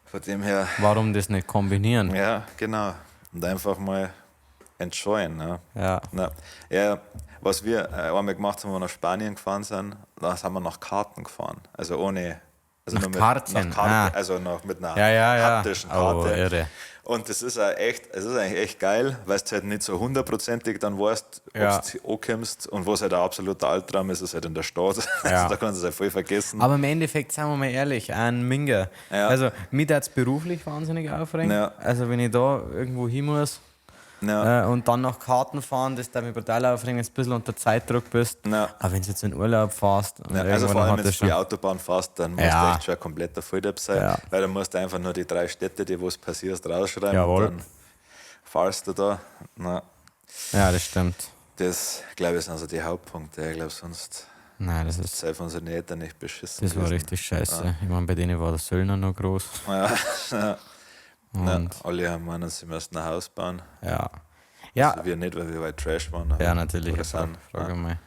Von dem her. Warum das nicht kombinieren? Ja, genau. Und einfach mal enjoyen. Ne? Ja. Na, ja, was wir einmal gemacht haben, wo wir nach Spanien gefahren sind, da sind wir nach Karten gefahren. Also ohne. Also Nach nur mit, Karten? Nach Karte, Ah. also noch mit einer Ja, ja, ja. haptischen Oh, Karte. irre. Und das ist auch echt, es ist eigentlich echt geil, weil du halt nicht so hundertprozentig dann weißt, ob Ja. du ankommst und was halt ein absoluter Albtraum ist, ist halt in der Stadt. Ja. Also da kannst du es halt voll vergessen. Aber im Endeffekt, sagen wir mal ehrlich, ein Minger. Ja. Also, mich hat's beruflich wahnsinnig aufregen. Ja. Also, wenn ich da irgendwo hin muss, Ja. Und dann noch Karten fahren, das darf mich brutal aufregen, wenn du ein bisschen unter Zeitdruck bist. Ja. Aber wenn du jetzt in Urlaub fährst, und Ja, also irgendwann vor allem, hat wenn das du die schon. Autobahn fährst, dann musst Ja. du echt schon ein kompletter Volldepp sein, Ja. weil dann musst du einfach nur die drei Städte, die was passierst, rausschreiben. Jawohl. Und dann fahrst du da. Na, Ja, das stimmt. das, glaube ich, sind also die Hauptpunkte. Ich glaube, sonst Nein, das ist. sei von unseren Eltern nicht beschissen. Das war gewesen. richtig scheiße. Ich meine, bei denen war der Söllner noch groß. Ja, ja. Und Ja, alle haben meinen, sie müssen ein Haus bauen. ja. Ja, Also wir nicht, weil wir weit Trash waren. aber- ja natürlich. Oder Frag, sind. frag Ja. mal.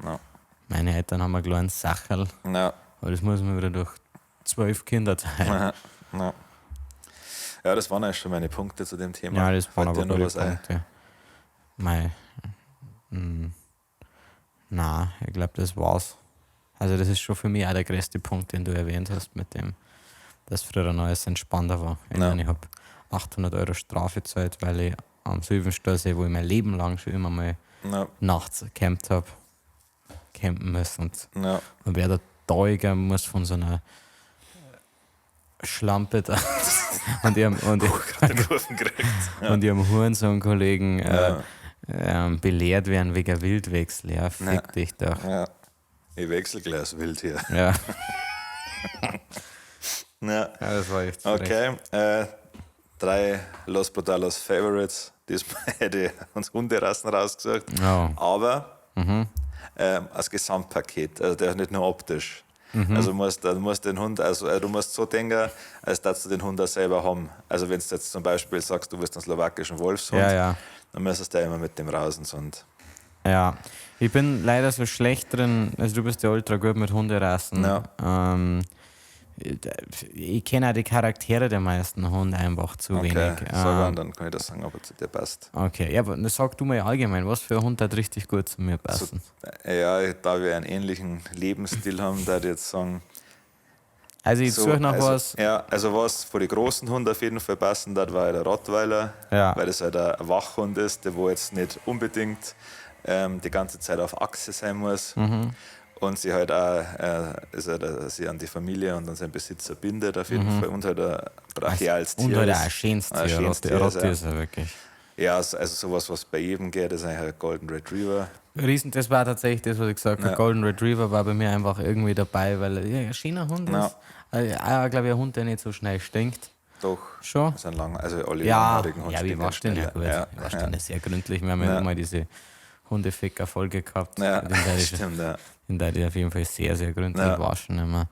Ja. Meine Eltern haben ein kleines Sacherl, Ja. aber das muss man wieder durch 12 Kinder teilen. Ja. Ja. Ja, das waren eigentlich schon meine Punkte zu dem Thema. Ja, das waren Fällt aber dir noch gute was ein? Punkte. Mei. Na, ich glaube, das war's. Also, das ist schon für mich auch der größte Punkt, den du erwähnt hast, mit dem, dass früher noch alles entspannter war. Ich Ja. meine, ich habe 800 Euro Strafe gezahlt, weil ich am Sylvenstaussee, wo ich mein Leben lang schon immer mal Ja. nachts gecampt habe, campen müssen. Und, Ja. und wer da teuger muss von so einer Schlampe da und ihrem, und, Den Kurven gekriegt. und ihrem Hurensohn-Kollegen Ja. belehrt werden wegen Wildwechsel. Ja, fick Ja. dich doch. Ja. Ich wechsle gleich das Wild hier. Ja. Ja. ja, das war echt frech. Okay, drei Los Brutalos Favorites. Diesmal hätte ich uns Hunderassen rausgesucht. Ja. Aber Mhm. als Gesamtpaket, also der ist nicht nur optisch. Mhm. Also du musst den Hund, also du musst so denken, als dass du den Hund auch selber haben. Also wenn du jetzt zum Beispiel sagst, du wirst einen slowakischen Wolfshund, Ja, ja. dann müsstest du ja immer mit dem raus und so. Und Ja. Ich bin leider so schlecht drin, also du bist ja ultra gut mit Hunderassen. Ja. Ich kenne auch die Charaktere der meisten Hunde einfach zu okay, wenig. sag an, dann kann ich das sagen, ob er zu dir passt. Okay, ja, aber dann sag du mal allgemein, was für ein Hund hat richtig gut zu mir passen? Ja, da wir einen ähnlichen Lebensstil haben, da ich jetzt sagen, Also ich So, suche nach also, was. Ja, also was für die großen Hunde auf jeden Fall passen, das war ja der Rottweiler, Ja. weil das halt ein Wachhund ist, der wo jetzt nicht unbedingt die ganze Zeit auf Achse sein muss. Mhm. Und sie halt auch, ist halt, sie an die Familie und an seinen Besitzer bindet auf jeden Fall und halt ein brachiales Tier Mhm. Und halt ist. auch ein schönes Ein Tier. schönes Rotti, Tier ist, Rotti ja. ist er wirklich. Ja, also sowas, was bei jedem geht, ist eigentlich ein Golden Retriever. Riesen, das war tatsächlich das, was ich gesagt habe. Ja. Golden Retriever war bei mir einfach irgendwie dabei, weil er ja, ein schöner Hund Ja. ist. Also, glaube ich, ein Hund, der nicht so schnell stinkt. Doch. Schon? Das sind lang, also alle Ja, langhaarigen Hunde ja, wie stinken wascht den ja schneller. gut. Ja, Ich wasche ja. den ja sehr gründlich. Wir haben ja Ja. immer diese Hundeficker-Folge gehabt. Ja, Den werde ich, stimmt, ja. den werde ich auf jeden Fall sehr, sehr gründlich Ja. waschen immer.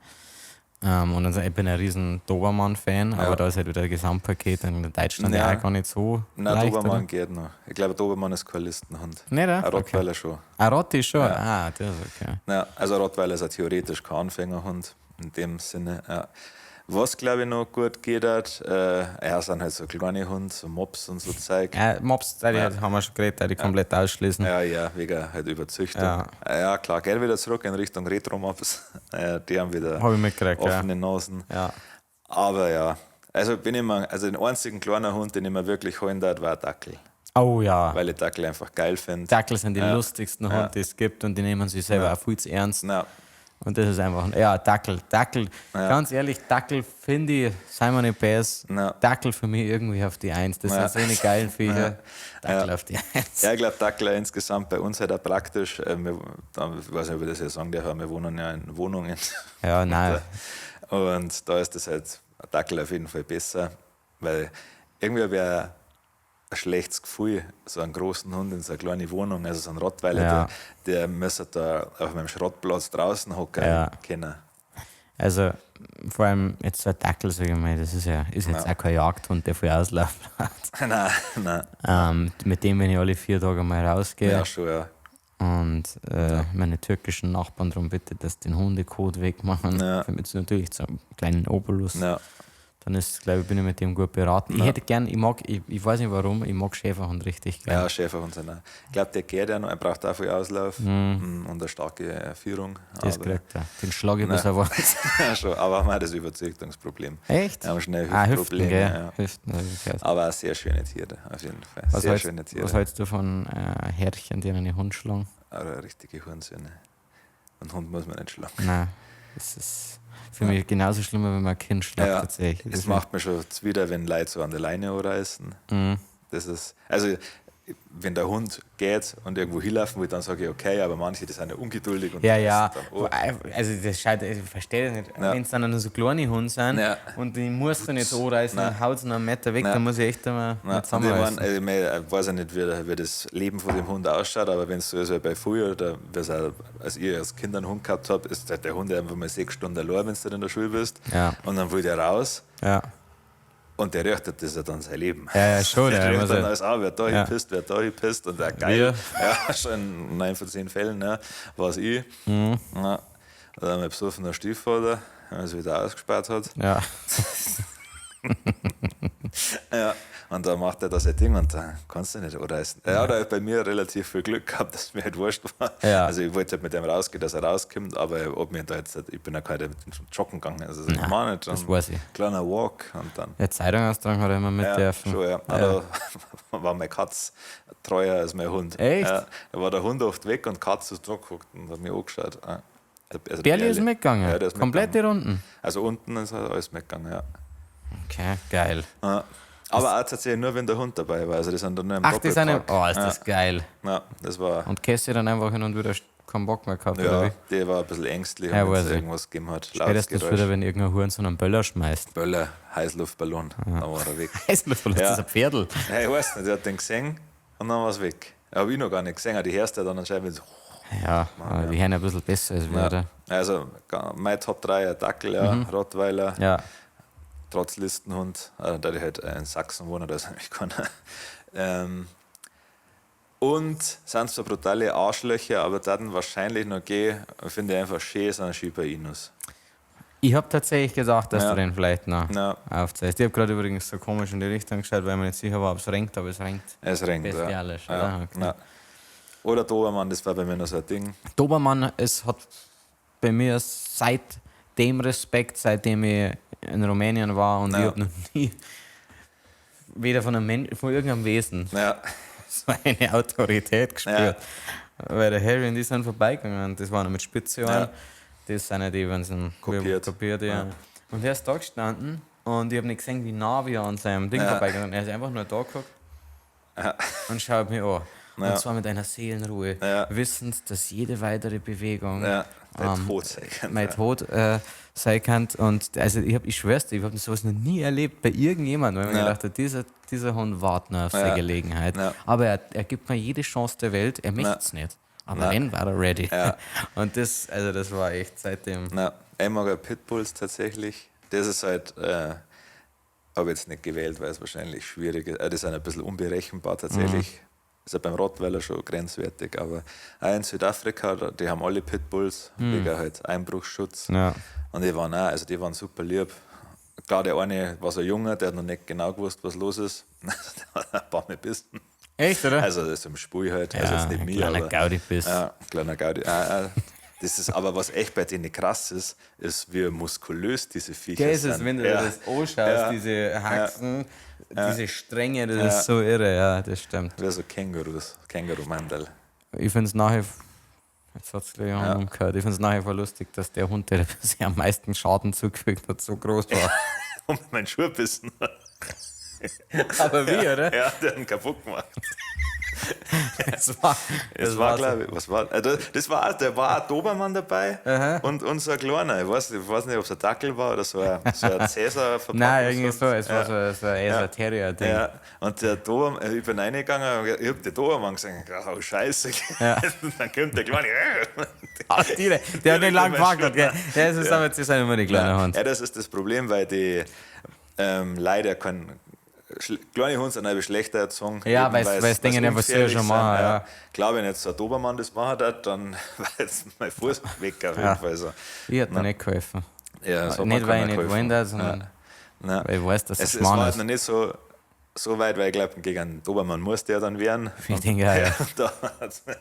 Und dann, ich bin ein riesen Dobermann-Fan, aber Ja. da ist halt wieder ein Gesamtpaket in Deutschland ja, Ja. auch gar nicht so Nein, leicht, Dobermann oder? geht noch. Ich glaube, Dobermann ist kein Listenhund. Nicht, oder? Ein Rottweiler schon. Ah, Rotti schon? Ah, das ist okay. Ja, also ein Rottweiler ist ja theoretisch kein Anfängerhund in dem Sinne. Ja. Was, glaube ich, noch gut geht, hat, ja, sind halt so kleine Hunde, so Mops und so Zeug. Ja, Mops, die haben wir schon geredet, die komplett ausschließen. Ja, ja, wegen halt Überzüchtung. Ja. Ja, klar, geht wieder zurück in Richtung Retro-Mops. Ja, die haben wieder Hab ich mitgekriegt, ja. offene Nasen. Ja. Aber ja, also bin ich mal, also den einzigen kleinen Hund, den ich mir wirklich holen darf, war ein Dackel. Oh ja. Weil ich Dackel einfach geil finde. Dackel sind die lustigsten Hunde, die es gibt und die nehmen sich selber auch viel zu ernst. Na, Und das ist einfach, ja, Dackel, Dackel. Ganz ehrlich, Dackel finde ich, sei mir nicht böse, Ja. Dackel für mich irgendwie auf die Eins. Das Ja. sind so eine geilen Viecher. Dackel auf die Eins. Ja, ich glaube, Dackel insgesamt bei uns halt auch praktisch. Wir, ich weiß nicht, ob ich das hier sagen darf, aber wir wohnen ja in Wohnungen. Ja, nein. Und da ist das halt ein Dackel auf jeden Fall besser, weil irgendwie habe ich auch ein schlechtes Gefühl, so einen großen Hund in so eine kleine Wohnung, also so ein Rottweiler, Ja. der müsste da auf meinem Schrottplatz draußen hocken Ja. können. Also, vor allem jetzt so ein Dackel, sag ich mal, das ist ja ist jetzt auch kein Jagdhund, der viel Auslauf hat. Nein, nein. Mit dem, wenn ich alle 4 Tage mal rausgehe Ja, schon, ja. und meine türkischen Nachbarn darum bitte, dass den Hundekot wegmachen, Ja. damit sie natürlich zu einem kleinen Obolus. Ja. Dann ist, glaube ich, bin ich mit dem gut beraten. Ich hätte gern, ich mag, ich weiß nicht warum, ich mag Schäferhund richtig gern. Ja, Schäferhund sind auch. Ich glaube, der geht ja noch, er braucht auch viel Auslauf und eine starke Führung. Das aber, kriegt er. Den schlage ich bis er war. ja, schon, aber haben auch das Überzüchtungsproblem. Echt? Haben schnell Ah, Hüften, Hüftprobleme. gell? ja. Hüften, hab ich gehört. Aber auch sehr schöne Tiere, auf jeden Fall. Was sehr hältst, schöne Tiere. Was hältst du von Herrchen, die einen Hund schlagen? Aber richtige Hurensöhne. Einen Hund muss man nicht schlagen. Nein, das ist für mich genauso schlimm, wenn man ein Kind schlägt, Ja, tatsächlich. Es macht mir schon zuwider, wenn Leute so an der Leine anreißen. Mhm. Das ist, also wenn der Hund geht und irgendwo hinlaufen will, dann sage ich okay, aber manche, die sind ja ungeduldig und Ja, die ja. reißen dann an. Also das schaut, ich verstehe das nicht. Ja. Wenn es dann noch so kleine Hunde sind Ja. und die musst du nicht anreißen, Nein. dann haut es noch einen Meter weg, Nein. dann muss ich echt einmal Ja, nicht und ich, mein, zusammenreißen. also ich, mein, ich weiß ja nicht, wie das Leben von dem Hund ausschaut, aber wenn es so ist wie bei früher, oder wie's auch, als ich als Kind einen Hund gehabt habe, ist der Hund einfach mal 6 Stunden allein, wenn du in der Schule bist. Ja. Und dann will der raus Ja. und der richtet das ja dann sein Leben. Ja, ja, schon, Der ja, richtet muss dann ja. alles an, wer da Ja. hinpisst, wer da hinpisst und der geil. Ja, schon in 9 von 10 Fällen, ne, war's ich. Mhm. Ja. Oder mein besoffener Stiefvater, wenn er es wieder ausgespart hat. Ja. Ja, und da macht er da sein Ding und da kannst du nicht anreißen. Er hat halt bei mir relativ viel Glück gehabt, dass mir halt wurscht war. Ja. Also ich wollte halt mit dem rausgehen, dass er rauskommt, aber ob mir da jetzt, ich bin ja keiner mit dem zum Joggen gegangen. Also das war nicht. das weiß ich. Kleiner Walk und dann. Der Zeitung austragen hat er immer mit Ja, dürfen. schon, ja. Ja. Da war meine Katze treuer als mein Hund. Echt? Ja, da war der Hund oft weg und die Katze ist da geguckt und hat mich angeschaut. Ja. Also Berli ist mitgegangen. Ja, der ist Komplett die mitgegangen. Runden. Also unten ist halt alles mitgegangen, ja. Okay, geil. Ja. Aber auch tatsächlich nur, wenn der Hund dabei war. Also die sind dann nur im Ach, die sind im, Doppelpack. oh, ist das geil. Ja, das war. Und Cassie dann einfach hin und wieder keinen Bock mehr gehabt, oder Ja, wie? die war ein bisschen ängstlich, Ja, wenn es weiß ich. irgendwas gegeben hat. Lautes Spätestens Geräusch. wieder, wenn irgendein Hurensohn einen Böller schmeißt. Böller, Heißluftballon, dann war er weg. Heißluftballon, Ja. das ist ein Pferdl. Ja, ich weiß nicht, der hat den gesehen und dann war es weg. Habe ich noch gar nicht gesehen, aber die hörst du dann anscheinend so. Ja, aber die hören ja ein bisschen besser als wir, oder? Also, mein Top 3, ein Dackel, ja, Rottweiler, Ja. trotz Listenhund, da ich halt in Sachsen wohne, da ist nämlich keiner. Und sind zwar brutale Arschlöcher, aber dann wahrscheinlich noch gehen, finde ich einfach schön, sind Shiba Inus. Ich habe tatsächlich gedacht, dass Ja. du den vielleicht noch Ja. aufzeigst. Ich habe gerade übrigens so komisch in die Richtung geschaut, weil ich mir nicht sicher war, ob es renkt, aber es renkt. Es renkt, ja. Bestialisch, Ja. oder? Okay. Ja. Oder Dobermann, das war bei mir noch so ein Ding. Dobermann, es hat bei mir seit dem Respekt, seitdem ich in Rumänien war und Ja. ich habe noch nie weder von einem Men von irgendeinem Wesen Ja, so eine Autorität gespürt. Weil der Harry und die sind vorbeigegangen und das waren noch mit Spitze Ja. ja. Das sind ja die, wenn sie Kopiert. kopiert ja. Und er ist da gestanden und ich habe nicht gesehen, wie nah wir an seinem Ding Ja. vorbeigegangen sind. Er ist einfach nur da geguckt und schaut mich an. Ja. Und zwar mit einer Seelenruhe, Ja. wissend, dass jede weitere Bewegung ja, der Ähm, Tod sein kann. mein Tod sein kann. Und also ich, hab, ich schwör's dir, ich habe sowas noch nie erlebt bei irgendjemandem, weil ich mir Ja. gedacht habe, dieser Hund wartet noch auf seine Ja. Gelegenheit. Ja. Aber er gibt mir jede Chance der Welt, er möchte es nicht. Aber Ja. wenn, war er ready. Ja. Und das, also das war echt seitdem. Na, ich mag auch Pitbulls tatsächlich. Das ist halt, habe ich jetzt nicht gewählt, weil es wahrscheinlich schwierig ist. Die sind ein bisschen unberechenbar tatsächlich. Mhm. Ist ja beim Rottweiler schon grenzwertig, aber auch in Südafrika, die haben alle Pitbulls, wegen halt Einbruchsschutz. Mhm. Ja. Und die waren auch, also die waren super lieb. Klar, der eine war so ein Junge, der hat noch nicht genau gewusst, was los ist. Der hat ein paar Mal gebissen. Echt, oder? Also das ist im Spiel halt, also Ja, jetzt nicht ein mir, kleiner aber Gaudi-Biss. Ja, kleiner Gaudi. Ah, ah. Das ist aber, was echt bei denen krass ist, ist, wie muskulös diese Viecher Das ist, sind. wenn du ja. dir das anschaust, Ja. diese Haxen, diese Stränge, das ist so irre, ja, das stimmt. Wie so Kängurus, Kängurumandel. Ich finde es nachher, jetzt hat es gleich ja. umgehört, ich finde es nachher voll lustig, dass der Hund, der bisher am meisten Schaden zugefügt hat, so groß war. Und mein Schuh bissen. Aber wie, oder? Ja, der hat ihn kaputt gemacht. Das war, Das war, so. glaube ich, was war, das war, da war ein Dobermann dabei und so ein kleiner. Ich weiß nicht, ob es ein Dackel war oder so ein Cäsar Nein, irgendwie so, es war so ein ja. Terrier-Ding. Ja, und der Dobermann, ich bin reingegangen und ich hab den Dobermann gesehen. Oh, Scheiße. Ja. Und dann kommt der Kleine. Ah, die, der hat nicht lang gewartet, gell? Ja, es ist aber jetzt ist immer die kleine Hund. Ja, das ist das Problem, weil die leider kein. Kleine Hunde sind aber schlechter erzogen. Ja, eben weil's Dinge nicht, was sie unfähig schon sind, machen, ja. Glaube ich nicht, so ein Dobermann das machen hat, dann war jetzt mein Fuß weg auf jeden Ja. Fall. So. Ich hätte mir nicht geholfen. Ja, das hat Nicht, mir weil ich keiner nicht geholfen. wollen darf, sondern Nein. weil ich weiß, dass das Es Schmarrn war halt ist. noch nicht so weit, weil ich glaube, gegen einen Dobermann muss der dann wehren. Ich denke, ja, ja. Da hat's mir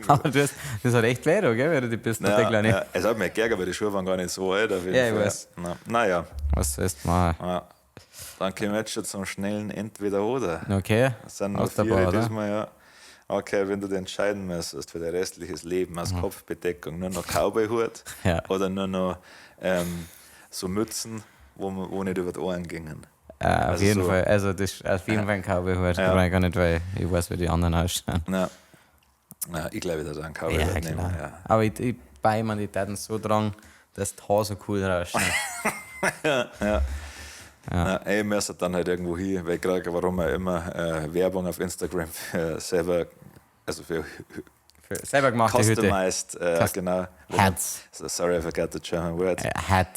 Aber du hast, das hat echt weh, da, gell, wenn du die bist, ja, der Kleine. ja, es hat mich geärgert, weil die Schuhe waren gar nicht so alt. Auf jeden Ja, ich Fall. weiß. Na, naja, Was sollst du machen? ja. Dann kommen wir jetzt schon zum schnellen Entweder-Oder. Okay, Das sind nur aus der vier Bar, oder? diesmal, ja. Okay, wenn du dich entscheiden müsstest für dein restliches Leben als Kopfbedeckung, nur noch Cowboy-Hut Mhm. Ja. oder nur noch so Mützen, wo nicht über die Ohren gingen. Ja, auf Also jeden so- Fall. Also das ist auf jeden Fall ein Cowboy-Hut. Ja. Ja. Ich gar nicht, weil ich weiß, wie die anderen ausschauen. Ja. Ja, ich glaube, ich würde einen Cowboy-Hut Ja, nehmen. klar. Ja. Aber ich bei mir die Taten so dran, dass die Haare so cool rausschauen. Ja. Ey, müsste dann halt irgendwo hin, weil ich kriege, warum auch immer, Werbung auf Instagram für selber, also für Für selber gemachte Hüte. customized, genau. Hats. So, sorry, I forgot the German word. Hat.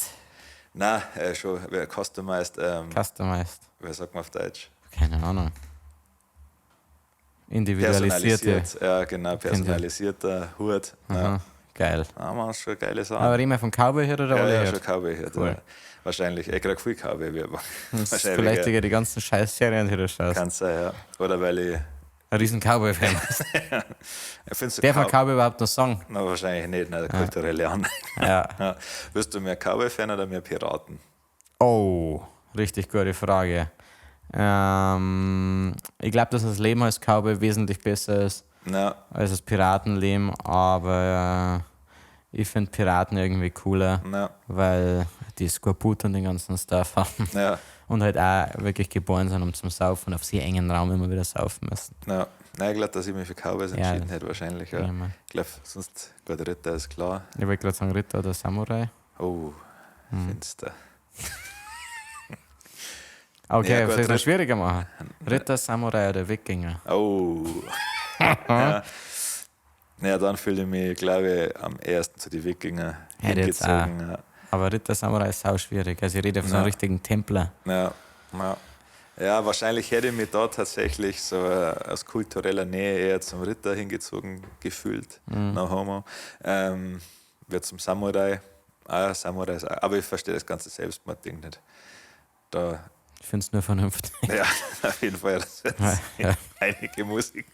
Nein, schon customized, Customized. wie sagt man auf Deutsch? Keine Ahnung. Individualisierte. Personalisiert, ja, genau, personalisierter Hut. Ja. Aha, geil. Ah, man, schon eine geile Sache. Aber reden wir von Cowboy-Hut oder ja, alle ja, Hut? schon Cowboy-Hut. Cool. Ja. Wahrscheinlich, ich krieg viel Cowboy-Werbung. Das ist Wahrscheinlich, vielleicht ja. sogar die ganzen scheiß Serien, die du schaust. Kann sein, ja. Oder weil ich, Ein riesen Cowboy-Fan. ich finde so Darf man Cow- Cowboy überhaupt noch sagen? Na, wahrscheinlich nicht, ne, kulturelle Aneignung. Ja. Ja. Wirst du mehr Cowboy-Fan oder mehr Piraten? Oh, richtig gute Frage. Ich glaube, dass das Leben als Cowboy wesentlich besser ist Na, als das Piratenleben, aber ich finde Piraten irgendwie cooler, na, weil die Skorbut und den ganzen Stuff haben ja, und halt auch wirklich geboren sind, um zum Saufen auf sehr engen Raum immer wieder saufen müssen. na. Nein, ich glaube, dass ich mich für Cowboys Ja, entschieden das- hätte, wahrscheinlich. Ja. Ja, Mann. Ich glaube, sonst, gut, Ritter ist klar. Ich wollte gerade sagen Ritter oder Samurai. Oh, finster. Okay, Ja, gut, soll ich es noch Ritt- schwieriger machen? Ritter, Samurai oder Wikinger? Oh. Ja. Ja, dann fühle ich mich, glaube ich, am ehesten zu den Wikinger Hätte jetzt hingezogen. Ja. Aber Ritter, Samurai ist sau schwierig. Also ich rede von so einem Ja. richtigen Templer. Ja, ja. Ja, wahrscheinlich hätte ich mich da tatsächlich so aus kultureller Nähe eher zum Ritter hingezogen gefühlt. Mhm. No homo. Wird zum Samurai. Ah, Samurai ist auch, aber ich verstehe das ganze Selbstmordding nicht. Da, Ich finde es nur vernünftig. ja, auf jeden Fall. Das wird Ja. einige Musik,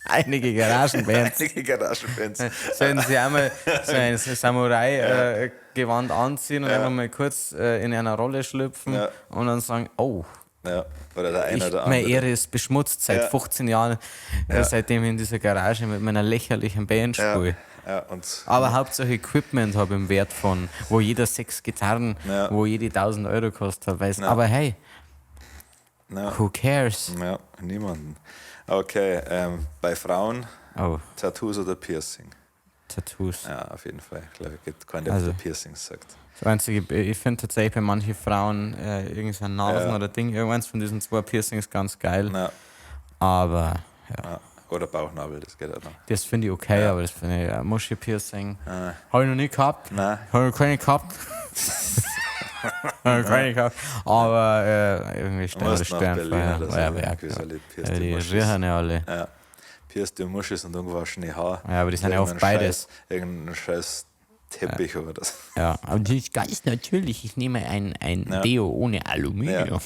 Einige Garagenbands einige Garagenbands. sollten sie einmal so ein Samurai-Gewand anziehen und einfach mal kurz in einer Rolle schlüpfen Ja. und dann sagen, oh, Ja, oder der eine ich, oder meine andere. Ehre ist beschmutzt seit Ja. 15 Jahren, seitdem ich in dieser Garage mit meiner lächerlichen Band Ja, spiele. ja, und Aber Hauptsache Equipment habe im Wert von, wo jeder 6 Gitarren, Ja. wo jede 1000 Euro kostet hat. Weiß. Aber hey, ja, who cares? ja, niemanden. Okay, bei Frauen Oh, Tattoos oder Piercing? Tattoos. Ja, auf jeden Fall. Ich glaube, es gibt keinen, der Also. also. Piercings sagt. Das Einzige, ich finde tatsächlich bei manchen Frauen irgend so ein Nasen Ja. oder Ding, irgendeins von diesen zwei Piercings ganz geil. Na, Aber ja, ja. Oder Bauchnabel, das geht auch noch. das finde ich okay, aber das finde ich Muschi-Piercing. Habe ich noch nie gehabt. Nein. Habe ich keine gehabt. Habe ich keine gehabt. Aber irgendwie stellen wir Musst das nach Stern Berlin vorher. oder so, Ja, aber ja, irgendwie so klar. die pierst Ja, die die Muschis. riechen ja alle. Ja. Pierst die Muschis und ungewaschene Haar. Ja, aber die sind ja oft Irgendein beides. Scheiß, irgendein scheiß Teppich oder das. Ja, aber das ist ganz natürlich. Ich nehme ein Deo ohne Aluminium.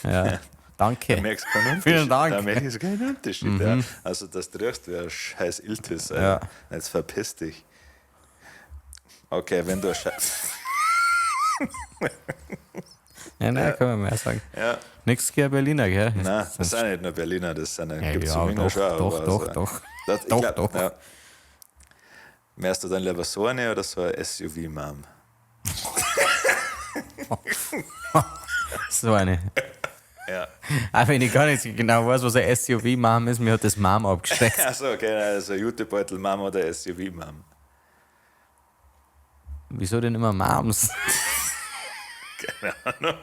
Ja. Danke. Da merkst du keinen Unterschied. Vielen Dank. Mhm. Da merkst du keinen Unterschied. Ja. Also, das du riechst wie ein scheiß Iltis. Alter. Jetzt verpiss dich. Okay, wenn du ein Scheiß. Ja, nein, kann man mehr sagen. Ja. Nix gegen Berliner, gell? Nein, das sind nicht nur Berliner, das sind Ja, gibt's ja, in Wien doch, schon. doch, aber doch, also, doch. Das, ich Doch, glaub, doch. Ja. Wärst du dann lieber so eine oder so eine SUV-Mom? So eine. Ja. Auch wenn ich gar nicht genau weiß, was ein SUV-Mom ist, mir hat das Mom abgesteckt. Achso, okay, also Jutebeutel-Mom oder SUV-Mom. Wieso denn immer Moms? Keine Ahnung.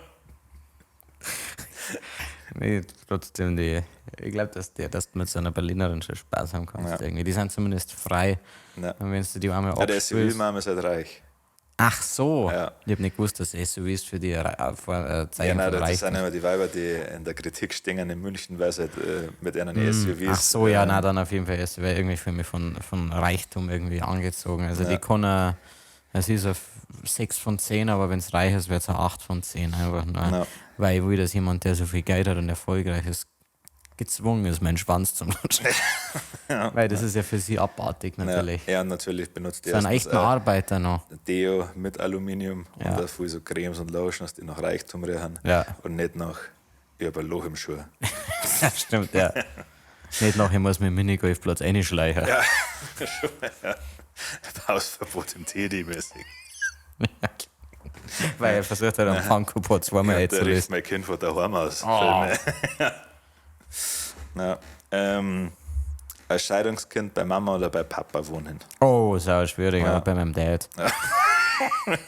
Nee, trotzdem die. Ich glaube, dass du mit so einer Berlinerin schon Spaß haben kannst. Ja. Irgendwie. Die sind zumindest frei. Ja. Und wenn du die einmal Ja, der abspülst. SUV-Mom ist halt reich. Ach so. Ja. Ich habe nicht gewusst, dass SUVs für die Zeichen Ja, nein, von das Reichtum sind immer die Weiber, die in der Kritik stehen in München, weil sie halt, mit ihren SUVs. Hm, Ach so, ja, na dann auf jeden Fall SUV. Irgendwie für mich von Reichtum irgendwie angezogen. Also die kann es ist auf 6 von 10, aber wenn es reich ist, wird es eine 8 von 10 einfach nur. Ja. Weil ich will, dass jemand, der so viel Geld hat und erfolgreich ist, gezwungen ist, meinen Schwanz zu lutschen. Weil das ist ja für sie abartig natürlich. Ja, ja, und natürlich benutzt die So einen erstens, echten Arbeiter noch. Deo mit Aluminium Ja. und da viel so Cremes und Lotions, die nach Reichtum riechen Ja. und nicht nach, ich hab ein Loch im Schuh. Ja, stimmt, ja. Nicht nachher muss mit dem Minigolfplatz reinschleichen. Ja, schon, ja. Hausverbot im Teddy mäßig. Weil er versucht hat, am Funko Pop zweimal Ja, der richt einzulösen. mein Kind von daheim aus. Oh. Filme. Ja. Als Scheidungskind bei Mama oder bei Papa wohnen? Oh, sau schwierig, Ja. aber bei meinem Dad. Wenn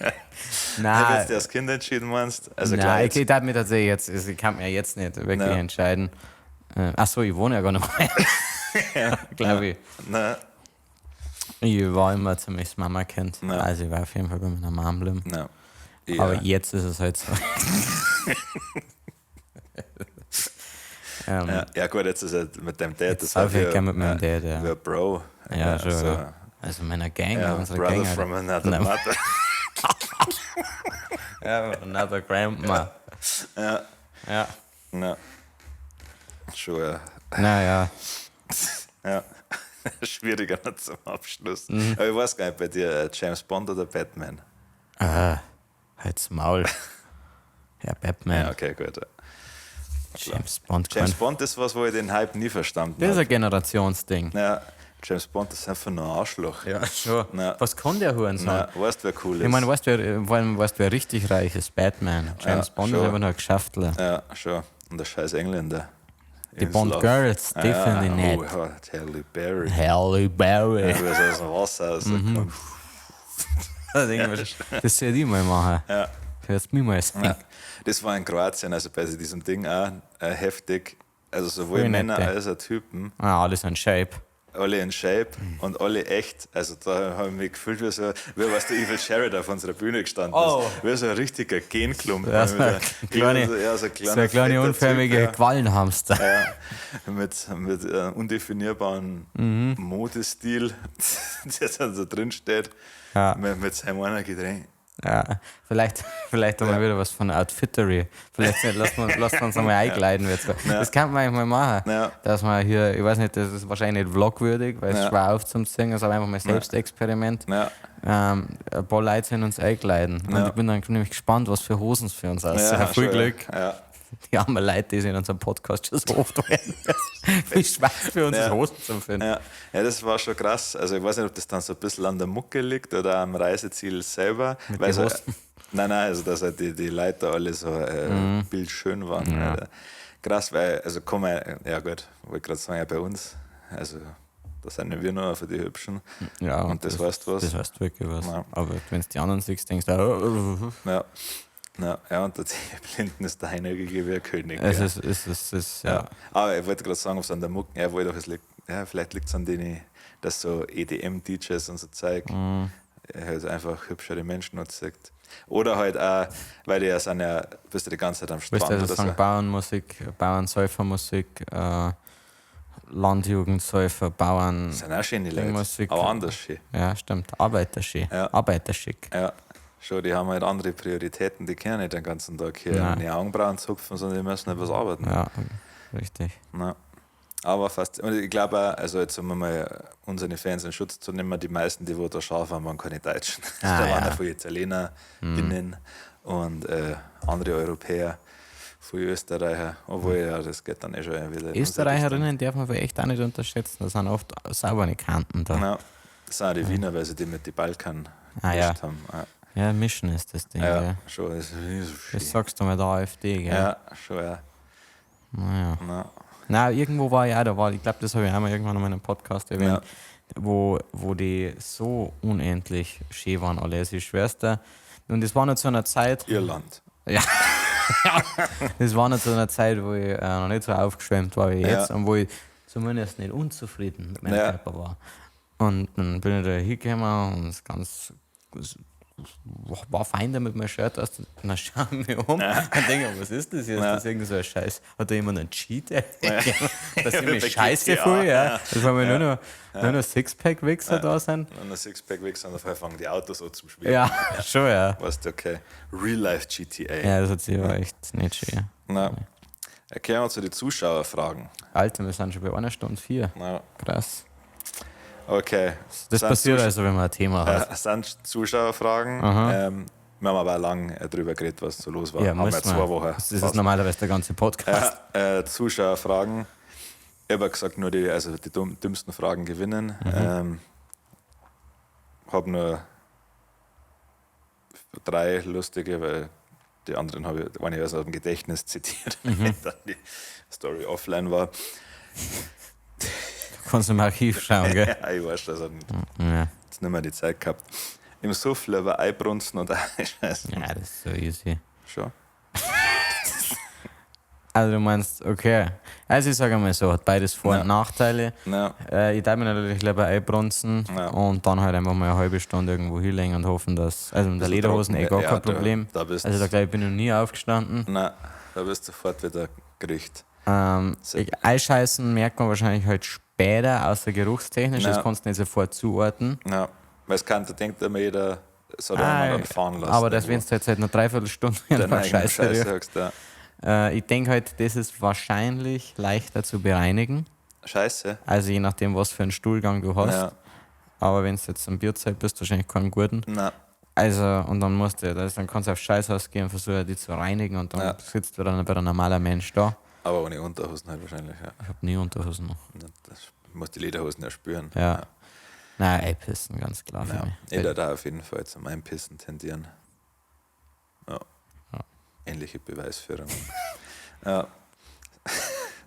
Nein, du das Kind entschieden meinst? Also klar, nein, jetzt, ich darf mir tatsächlich jetzt, also ich kann mir jetzt nicht wirklich Ja. entscheiden. Ach so, ich wohne ja gar nicht mehr. Glaube ich. Na, Ich war immer ziemlich das Mama-Kind. Ja. Also ich war auf jeden Fall bei meiner Mom geblieben. na. Ja. Aber jetzt ist es halt so. Ja, ja, gut, jetzt ist er mit dem Dad. Das sauf ich ja, gern mit meinem Dad, ja. Wir Bro. Ja, schon. So, ja. Also meiner Gang, ja, unserer Brother Gang. Alter. from another Nein. mother. Ja, another Grandma. Ja. Ja. Na. Schon, ja. Naja. Ja. Schwieriger noch zum Abschluss. Mhm. Aber ich weiß gar nicht, bei dir James Bond oder Batman? Ah, halt's Maul. Ja, Batman. Ja, okay, gut. James Bond. James kein- Bond ist was, wo ich den Hype nie verstanden Das ist habe. ein Generationsding. Ja, James Bond ist einfach nur ein Arschloch. Ja, schon. Na. Was kann der Hurensohn? Na, weißt du, wer cool ist? Ich meine, weißt du, wer, vor allem, weißt du, wer richtig reich ist? Batman. James Ja, Bond schon. ist einfach nur ein Geschäftler. Ja, schon. Und der scheiß Engländer. Die Bond Girls, die finde ich nett. Oh, ja, Halle Berry. Halle Berry. Ja, wie es aus dem Wasser rauskommt. Das denk ich mir, Das soll ich mal machen. Ja. Das wirst du mir mal sehen. Ja. Das war in Kroatien, also bei diesem Ding auch heftig. Also sowohl Voll Männer nette. als auch Typen, Ah, alles in Shape. alle in Shape und alle echt. Also da habe ich mich gefühlt, wie so, wie was der Evil Jared auf unserer Bühne gestanden Oh. ist. Wie so ein richtiger Genklumpen. Ja, so ein kleine, ja, so ein kleiner, so ein kleine fetter unförmige Typ, ja. Quallenhamster. Ja, mit undefinierbaren Modestil, der dann so drin steht, Ja. mit seinem einen Getränk. Ja, vielleicht auch mal wieder was von Outfittery. Vielleicht lassen wir, lassen wir uns einmal einkleiden. Wir zwei. Das kann man eigentlich mal machen. Ja. Dass man hier, ich weiß nicht, das ist wahrscheinlich nicht vlogwürdig, weil es Ja. schwer aufzuziehen ist, aber einfach mal Selbstexperiment. Ja. Ein paar Leute sind uns einkleiden. Und Ja. ich bin dann nämlich gespannt, was für Hosen es für uns aussehen. Ja, Viel schon, Glück. Ja. Die armen Leute, die sich in unserem Podcast schon so oft hören. Wie schwer es für uns Ja. ist, Hosen zu finden. Ja. Ja, das war schon krass. Also ich weiß nicht, ob das dann so ein bisschen an der Mucke liegt oder am Reiseziel selber. Mit Weil den so, Hosen. Nein, nein, also dass halt die Leute da alle so bildschön waren. Mhm. Ja. Alter. Krass, weil, also komm mal, ja gut, wollte gerade sagen, ja bei uns, also da sind ja wir nur für die Hübschen. Ja, Und das weißt was. Das heißt wirklich was. Ja. Aber wenn du die anderen siehst, denkst du, oh, Ja. Ja, ja, und der Blinden ist der Einäugige wie ein König. es ja. ist, es ist, es ist, ja. Ja. Aber ich wollte gerade sagen, ob es an der Mucke, ja, wollte doch, es liegt, ja, vielleicht liegt es an denen, dass so EDM-DJs und so Zeug halt einfach hübschere Menschen anzeigt. Oder halt auch, weil die ja sind ja, bist du die ganze Zeit am Strand Weißt du, also oder sagen so. Bauernmusik, Bauernsäufermusik, Landjugendsäufer, Bauern. Das sind auch schöne Leute, Musik. aber anders schön. Ja, stimmt. Arbeiterschick. Ja. Arbeiterschick. Ja, schon, die haben halt andere Prioritäten, die können nicht den ganzen Tag hier Nein. an die Augenbrauen zupfen, sondern die müssen etwas arbeiten. Ja, richtig. Ja. Aber fast, und ich glaube auch, also jetzt um mal unsere Fans in Schutz zu nehmen, die meisten, die wo da scharf waren, waren keine Deutschen. Ah, da waren ja. Hm. auch viele ItalienerInnen und andere Europäer, viele Österreicher, obwohl ja, das geht dann eh schon wieder. in unsere Österreicherinnen darf man aber echt auch nicht unterschätzen. Das sind oft saubere Kanten da. Richtung. Ja, das sind auch die Wiener, weil sie die mit den Balkan Ah, ja. gemischt haben. Ja, Ja, mischen ist das Ding. ja, gell. schon. Das ist so schön. Das sagst du mal der AfD, gell? Ja, schon, ja. Naja. Na, Na, irgendwo war ich auch, da war, ich glaube, das habe ich einmal irgendwann in meinem Podcast erwähnt, wo die so unendlich schön waren alle. Also ich schwör's dir. Und das war noch zu einer Zeit, Irland. ja, das war noch zu einer Zeit, wo ich noch nicht so aufgeschwemmt war wie jetzt Ja. und wo ich zumindest nicht unzufrieden mit meinem Ja. Körper war. Und dann bin ich da hingekommen und es ganz es war fein da mit meinem Shirt aus. Und dann schaue ich mich um und denke, was ist das hier? Ist Ja. das irgend so ein Scheiß? Hat da jemand einen Cheat? Dass ich Wie mich bei scheiße GTA, fühle, ja. Das war mir nur noch Sixpack-Wichser da sind. Und ein Sixpack weg sind, auf einmal fangen die Autos an zum Spielen. Ja, schon, ja. Weißt du, okay. Real Life GTA. Ja, das hat sich aber echt nicht schön. Na, erklären wir zu den Zuschauerfragen. Alter, wir sind schon bei 1:04. Na, Krass. okay. Das Sind passiert also, wenn man ein Thema hat. Sind Zuschauerfragen. Wir haben aber auch lang drüber geredet, was so los war. Ja, haben wir muss 2 man. Wochen. Das ist Fast. normalerweise der ganze Podcast. Ja, Zuschauerfragen. Ich habe gesagt, nur die, also die dümmsten Fragen gewinnen. Hab nur Drei lustige, weil die anderen habe ich, eine ich aus dem Gedächtnis zitiert, wenn dann die Story offline war. Du kannst im Archiv schauen, gell? Ja, ich weiß das nicht. Ja. Jetzt nicht mehr die Zeit gehabt. Im Suff lieber einbrunzen oder einscheißen. Ja, das ist so easy. Schon. Also du meinst, okay. Also ich sage mal so, hat beides Vor- Ja. und Nachteile. Ja, Ich darf mich natürlich lieber einbrunzen Ja. und dann halt einfach mal eine halbe Stunde irgendwo hinlegen und hoffen, dass. Also mit der Bisschen Lederhosen eh trocken, gar ja, kein Problem. Da bist Also da glaube ich, bin ich noch nie aufgestanden. Nein, da bist du sofort wieder gericht. Einscheißen merkt man wahrscheinlich halt später, außer geruchstechnisch, Ja. das kannst du nicht sofort zuordnen. Ja, weil es kann, da denkt immer jeder, es hat ah, dann fahren lassen. aber das, wenn du jetzt halt eine Dreiviertelstunde in deine der eigene Scheiße Scheiße riecht. sagst, ja. Ich denke halt, das ist wahrscheinlich leichter zu bereinigen. Scheiße. Also je nachdem, was für einen Stuhlgang du hast. Ja, Aber wenn du jetzt am Bierzeit bist, wahrscheinlich keinen guten. nein, Also, und dann musst du, also dann kannst du auf Scheißhaus gehen und versuchen, die zu reinigen und dann Ja. sitzt wieder ein normaler Mensch da. aber ohne Unterhosen halt wahrscheinlich, ja. Ich hab nie Unterhosen noch. Das muss die Lederhosen ja spüren. Ja. Nein, einpissen, ganz klar für Ja. mich. Ich würde da auf jeden Fall zum Einpissen tendieren. Ja. Ja. Ähnliche Beweisführung. Ja.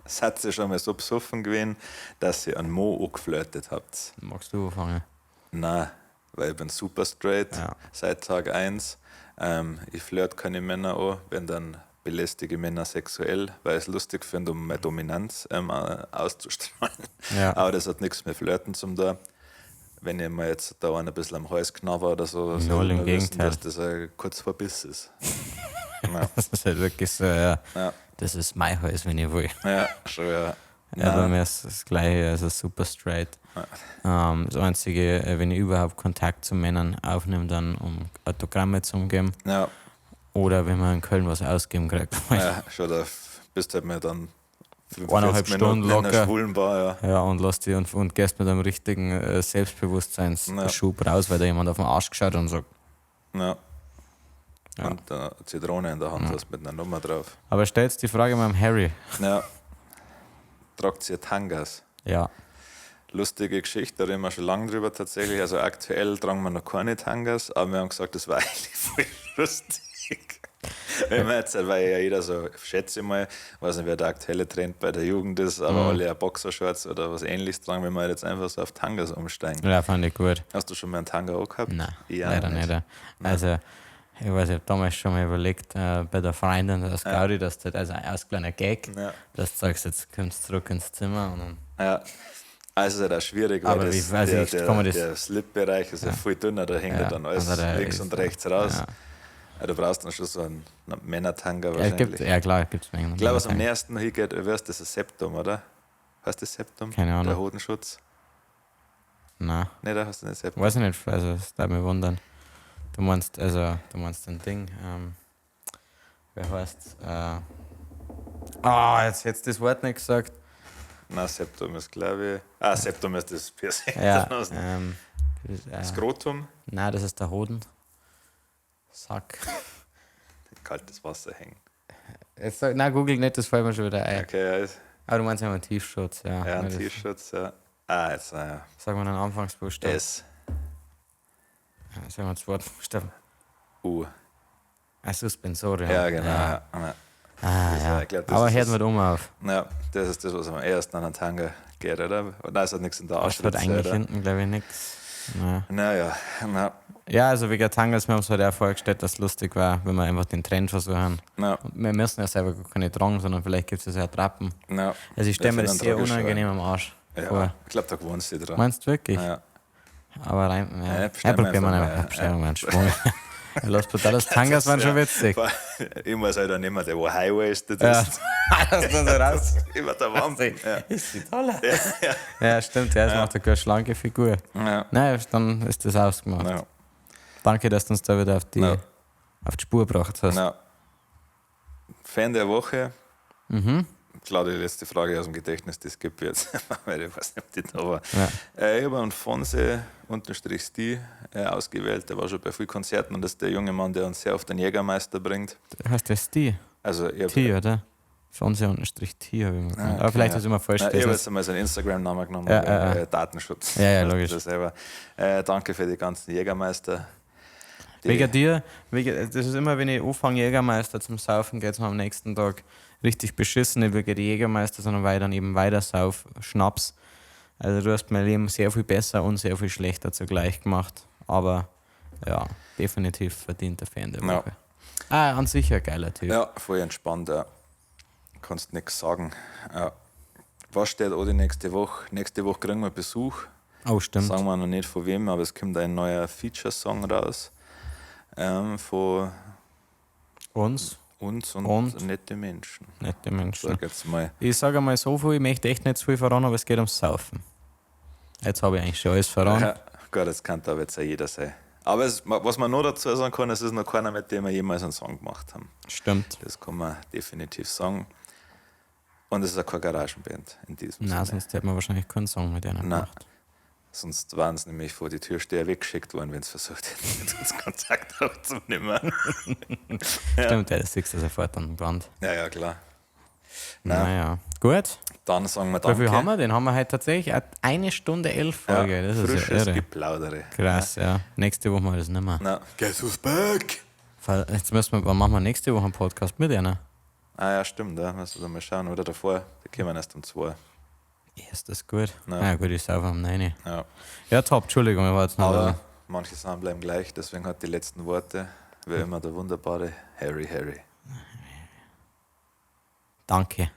Seid ihr schon mal so besoffen gewesen, dass ihr einen Mo angeflirtet habt? Magst du anfangen? Nein, weil ich bin super straight Ja. seit Tag 1. Ich flirt keine Männer an, wenn dann belästige Männer sexuell, weil ich es lustig finde, um meine Dominanz auszustrahlen. Ja. Aber das hat nichts mit Flirten zum da. Wenn ich mir jetzt da einen ein bisschen am Hals knabber oder so, soll Null, im man wissen, Gegenteil. dass das kurz vor Biss ist. Ja. Das ist halt wirklich so, ja. Ja. Das ist mein Hals, wenn ich will. Ja, schon, ja. Ja, bei mir ist das Gleiche, also super straight. Das Einzige, wenn ich überhaupt Kontakt zu Männern aufnehme, dann um Autogramme zu geben Ja, oder wenn man in Köln was ausgeben kriegt. ja, schon, da bist halt mir dann 45 Eineinhalb Minuten Stunden in der locker. schwulen Bar, ja. Ja, und lass die und gehst mit einem richtigen Selbstbewusstseinsschub raus, weil da jemand auf den Arsch geschaut hat und sagt. Ja. Ja. Und eine Zitrone in der Hand hast mit einer Nummer drauf. Aber stellst die Frage mal am Harry. Ja. Tragt ihr Tangas? Ja. Lustige Geschichte, da reden wir schon lange drüber tatsächlich. Also aktuell tragen wir noch keine Tangas, aber wir haben gesagt, das war eigentlich voll lustig. Wenn wir jetzt, weil ja jeder so, schätze ich mal, weiß nicht, wer der aktuelle Trend bei der Jugend ist, aber alle ja Boxershorts oder was ähnliches tragen, wenn wir jetzt einfach so auf Tangas umsteigen. Ja, fand ich gut. Hast du schon mal einen Tanga auch gehabt? Nein, Ja, leider nicht. Also, ich weiß, ich habe damals schon mal überlegt, bei der Freundin aus Gaudi, dass das, also als kleiner Gag, Ja. dass du sagst, jetzt kommst du zurück ins Zimmer und dann. Ja. Also ist halt auch schwierig, weil Aber das, wie- also der, ich kann mir das- der Slip-Bereich ist ja viel dünner, da hängt ja, dann alles also da links ist- und rechts raus. Ja. Ja, du brauchst dann schon so einen Männer-Tanga Ja, wahrscheinlich. gibt, ja klar, gibt es Mengen. Ich glaube, was am nächsten hingeht, wirst, das ist Septum, oder? Heißt das Septum? Keine Ahnung. Der Hodenschutz? Nein, Ne, da hast du nicht Septum. weiß ich nicht, also das darf mich wundern. Du meinst, also, du meinst ein Ding, wer heißt's? Jetzt hättest du das Wort nicht gesagt. Nein, Septum ist, glaube ich. Ah, Septum ist das Piercing. Ja, Das das ist, Skrotum? nein, das ist der Hoden. Sack. Kaltes Wasser hängen. Jetzt sag, nein, google nicht, das fällt mir schon wieder ein. Okay, ja, ist, Aber du meinst ja einen Tiefschutz, ja. ja, Nein, ein das- Tiefschutz, ja. Ah, jetzt, ja. Sag mal einen Anfangsbuchstaben. S, Ja, Sag mal einen zweiten Buchstaben. U. Ah, Suspensorium. Ja, genau. Ja. Ja. Ja. Ah, Das, ja. ich glaub, das Aber ist hört das- mit um auf. Ja, das ist das, was am ehesten an einen Tanga geht, oder? Nein, es hat nichts in der Das hat Arschritze, eigentlich oder? hinten, glaube ich, nichts. Ja. Naja, na, Ja, also wegen Tangas, wir haben es halt auch vorgestellt, dass es lustig war, wenn wir einfach den Trend versuchen. na, Und wir müssen ja selber gar keine tragen, sondern vielleicht gibt es ja Attrappen. na. Also ich stelle mir Ja, das für sehr den trage ich schon. unangenehm am Arsch Ja, vor. ich glaube, da gewohnst du dich dran. Meinst du wirklich? Ja. Aber rein, ja. Ja, Ja, bestellen wir probieren wir einfach einfach. mal, ja. Bestellen wir mal einen Schwung. Ja, Lass brutal, das Tangas waren schon witzig. Ich muss halt auch nicht mehr, der wo high-waisted Ja. ist. Das ist dann so raus. Immer der Wampen. Ja. Ist die toll. Ja, stimmt, ja, das macht eine ganz schlanke Figur. Ja. Naja, dann ist das ausgemacht. Ja. Danke, dass du uns da wieder auf die, Ja. auf die Spur gebracht hast. Ja. Fan der Woche. Mhm. Klar, die letzte Frage aus dem Gedächtnis, die skippe ich jetzt, weil ich weiß nicht, ob die da war. Ja. Ich habe einen Fonse unterstrich Sti ausgewählt, der war schon bei vielen Konzerten und das ist der junge Mann, der uns sehr oft den Jägermeister bringt. Heißt das T? Also ich hab, T, oder? Fonse unterstrich T habe ich mal genannt. Ah, Aber vielleicht okay, hast du immer falsch Nein, ich habe gelesen. jetzt einmal seinen Instagram-Namen genommen, Ja, weil, ja, ja. Datenschutz. Ja, ja, logisch. Das selber. Danke für die ganzen Jägermeister. Wegen dir, wegen, das ist immer, wenn ich anfange, Jägermeister zum Saufen, geht es mir am nächsten Tag richtig beschissen. Nicht wegen die Jägermeister, sondern weil ich dann eben weiter sauf, Schnaps. Also du hast mein Leben sehr viel besser und sehr viel schlechter zugleich gemacht. Aber ja, definitiv verdienter Fan der Ja. Woche. Ah, an sich ein geiler Typ. Ja, voll entspannt, ja. Kannst nichts sagen. Ja. Was steht an die nächste Woche? Nächste Woche kriegen wir Besuch. Oh, stimmt. Sagen wir noch nicht von wem, aber es kommt ein neuer Feature-Song raus. Von Uns, uns und, Und? nette Menschen. nette Menschen. Sag jetzt mal. Ich sage einmal so viel, ich möchte echt nicht zu viel verraten, aber es geht ums Saufen. Jetzt habe ich eigentlich schon alles verraten. Ja, Gott, das kann da jetzt auch jeder sein. Aber es, was man noch dazu sagen kann, es ist noch keiner, mit dem wir jemals einen Song gemacht haben. Stimmt. Das kann man definitiv sagen. Und es ist auch keine Garagenband in diesem Nein, Sinne. sonst hätte man wahrscheinlich keinen Song mit einer Nein. gemacht. Sonst waren sie nämlich vor die Türsteher weggeschickt worden, wenn sie versucht hätten, mit uns Kontakt aufzunehmen. Stimmt, ja, das siehst du sofort an der Wand. Ja, ja, klar. Nein. Naja, gut. Dann sagen wir Wie danke. viel haben wir denn? Haben wir heute tatsächlich 1:11 Folge. Ja, das ist ja frisches irre. Geplaudere. Krass, ja. Nächste Woche machen wir das nicht mehr. Na, guess who's back? Jetzt müssen wir, wann machen wir nächste Woche einen Podcast mit einer? Ah ja, stimmt, da müssen wir mal schauen. Oder davor, da kommen wir erst um 2. Ist das gut? Ja. Ja, gut, ich saufe am 9. Ja. Ja, top, Entschuldigung, ich war jetzt noch. Aber manche Sachen bleiben gleich, deswegen hat die letzten Worte, wie immer, der wunderbare Harry Harry. Danke.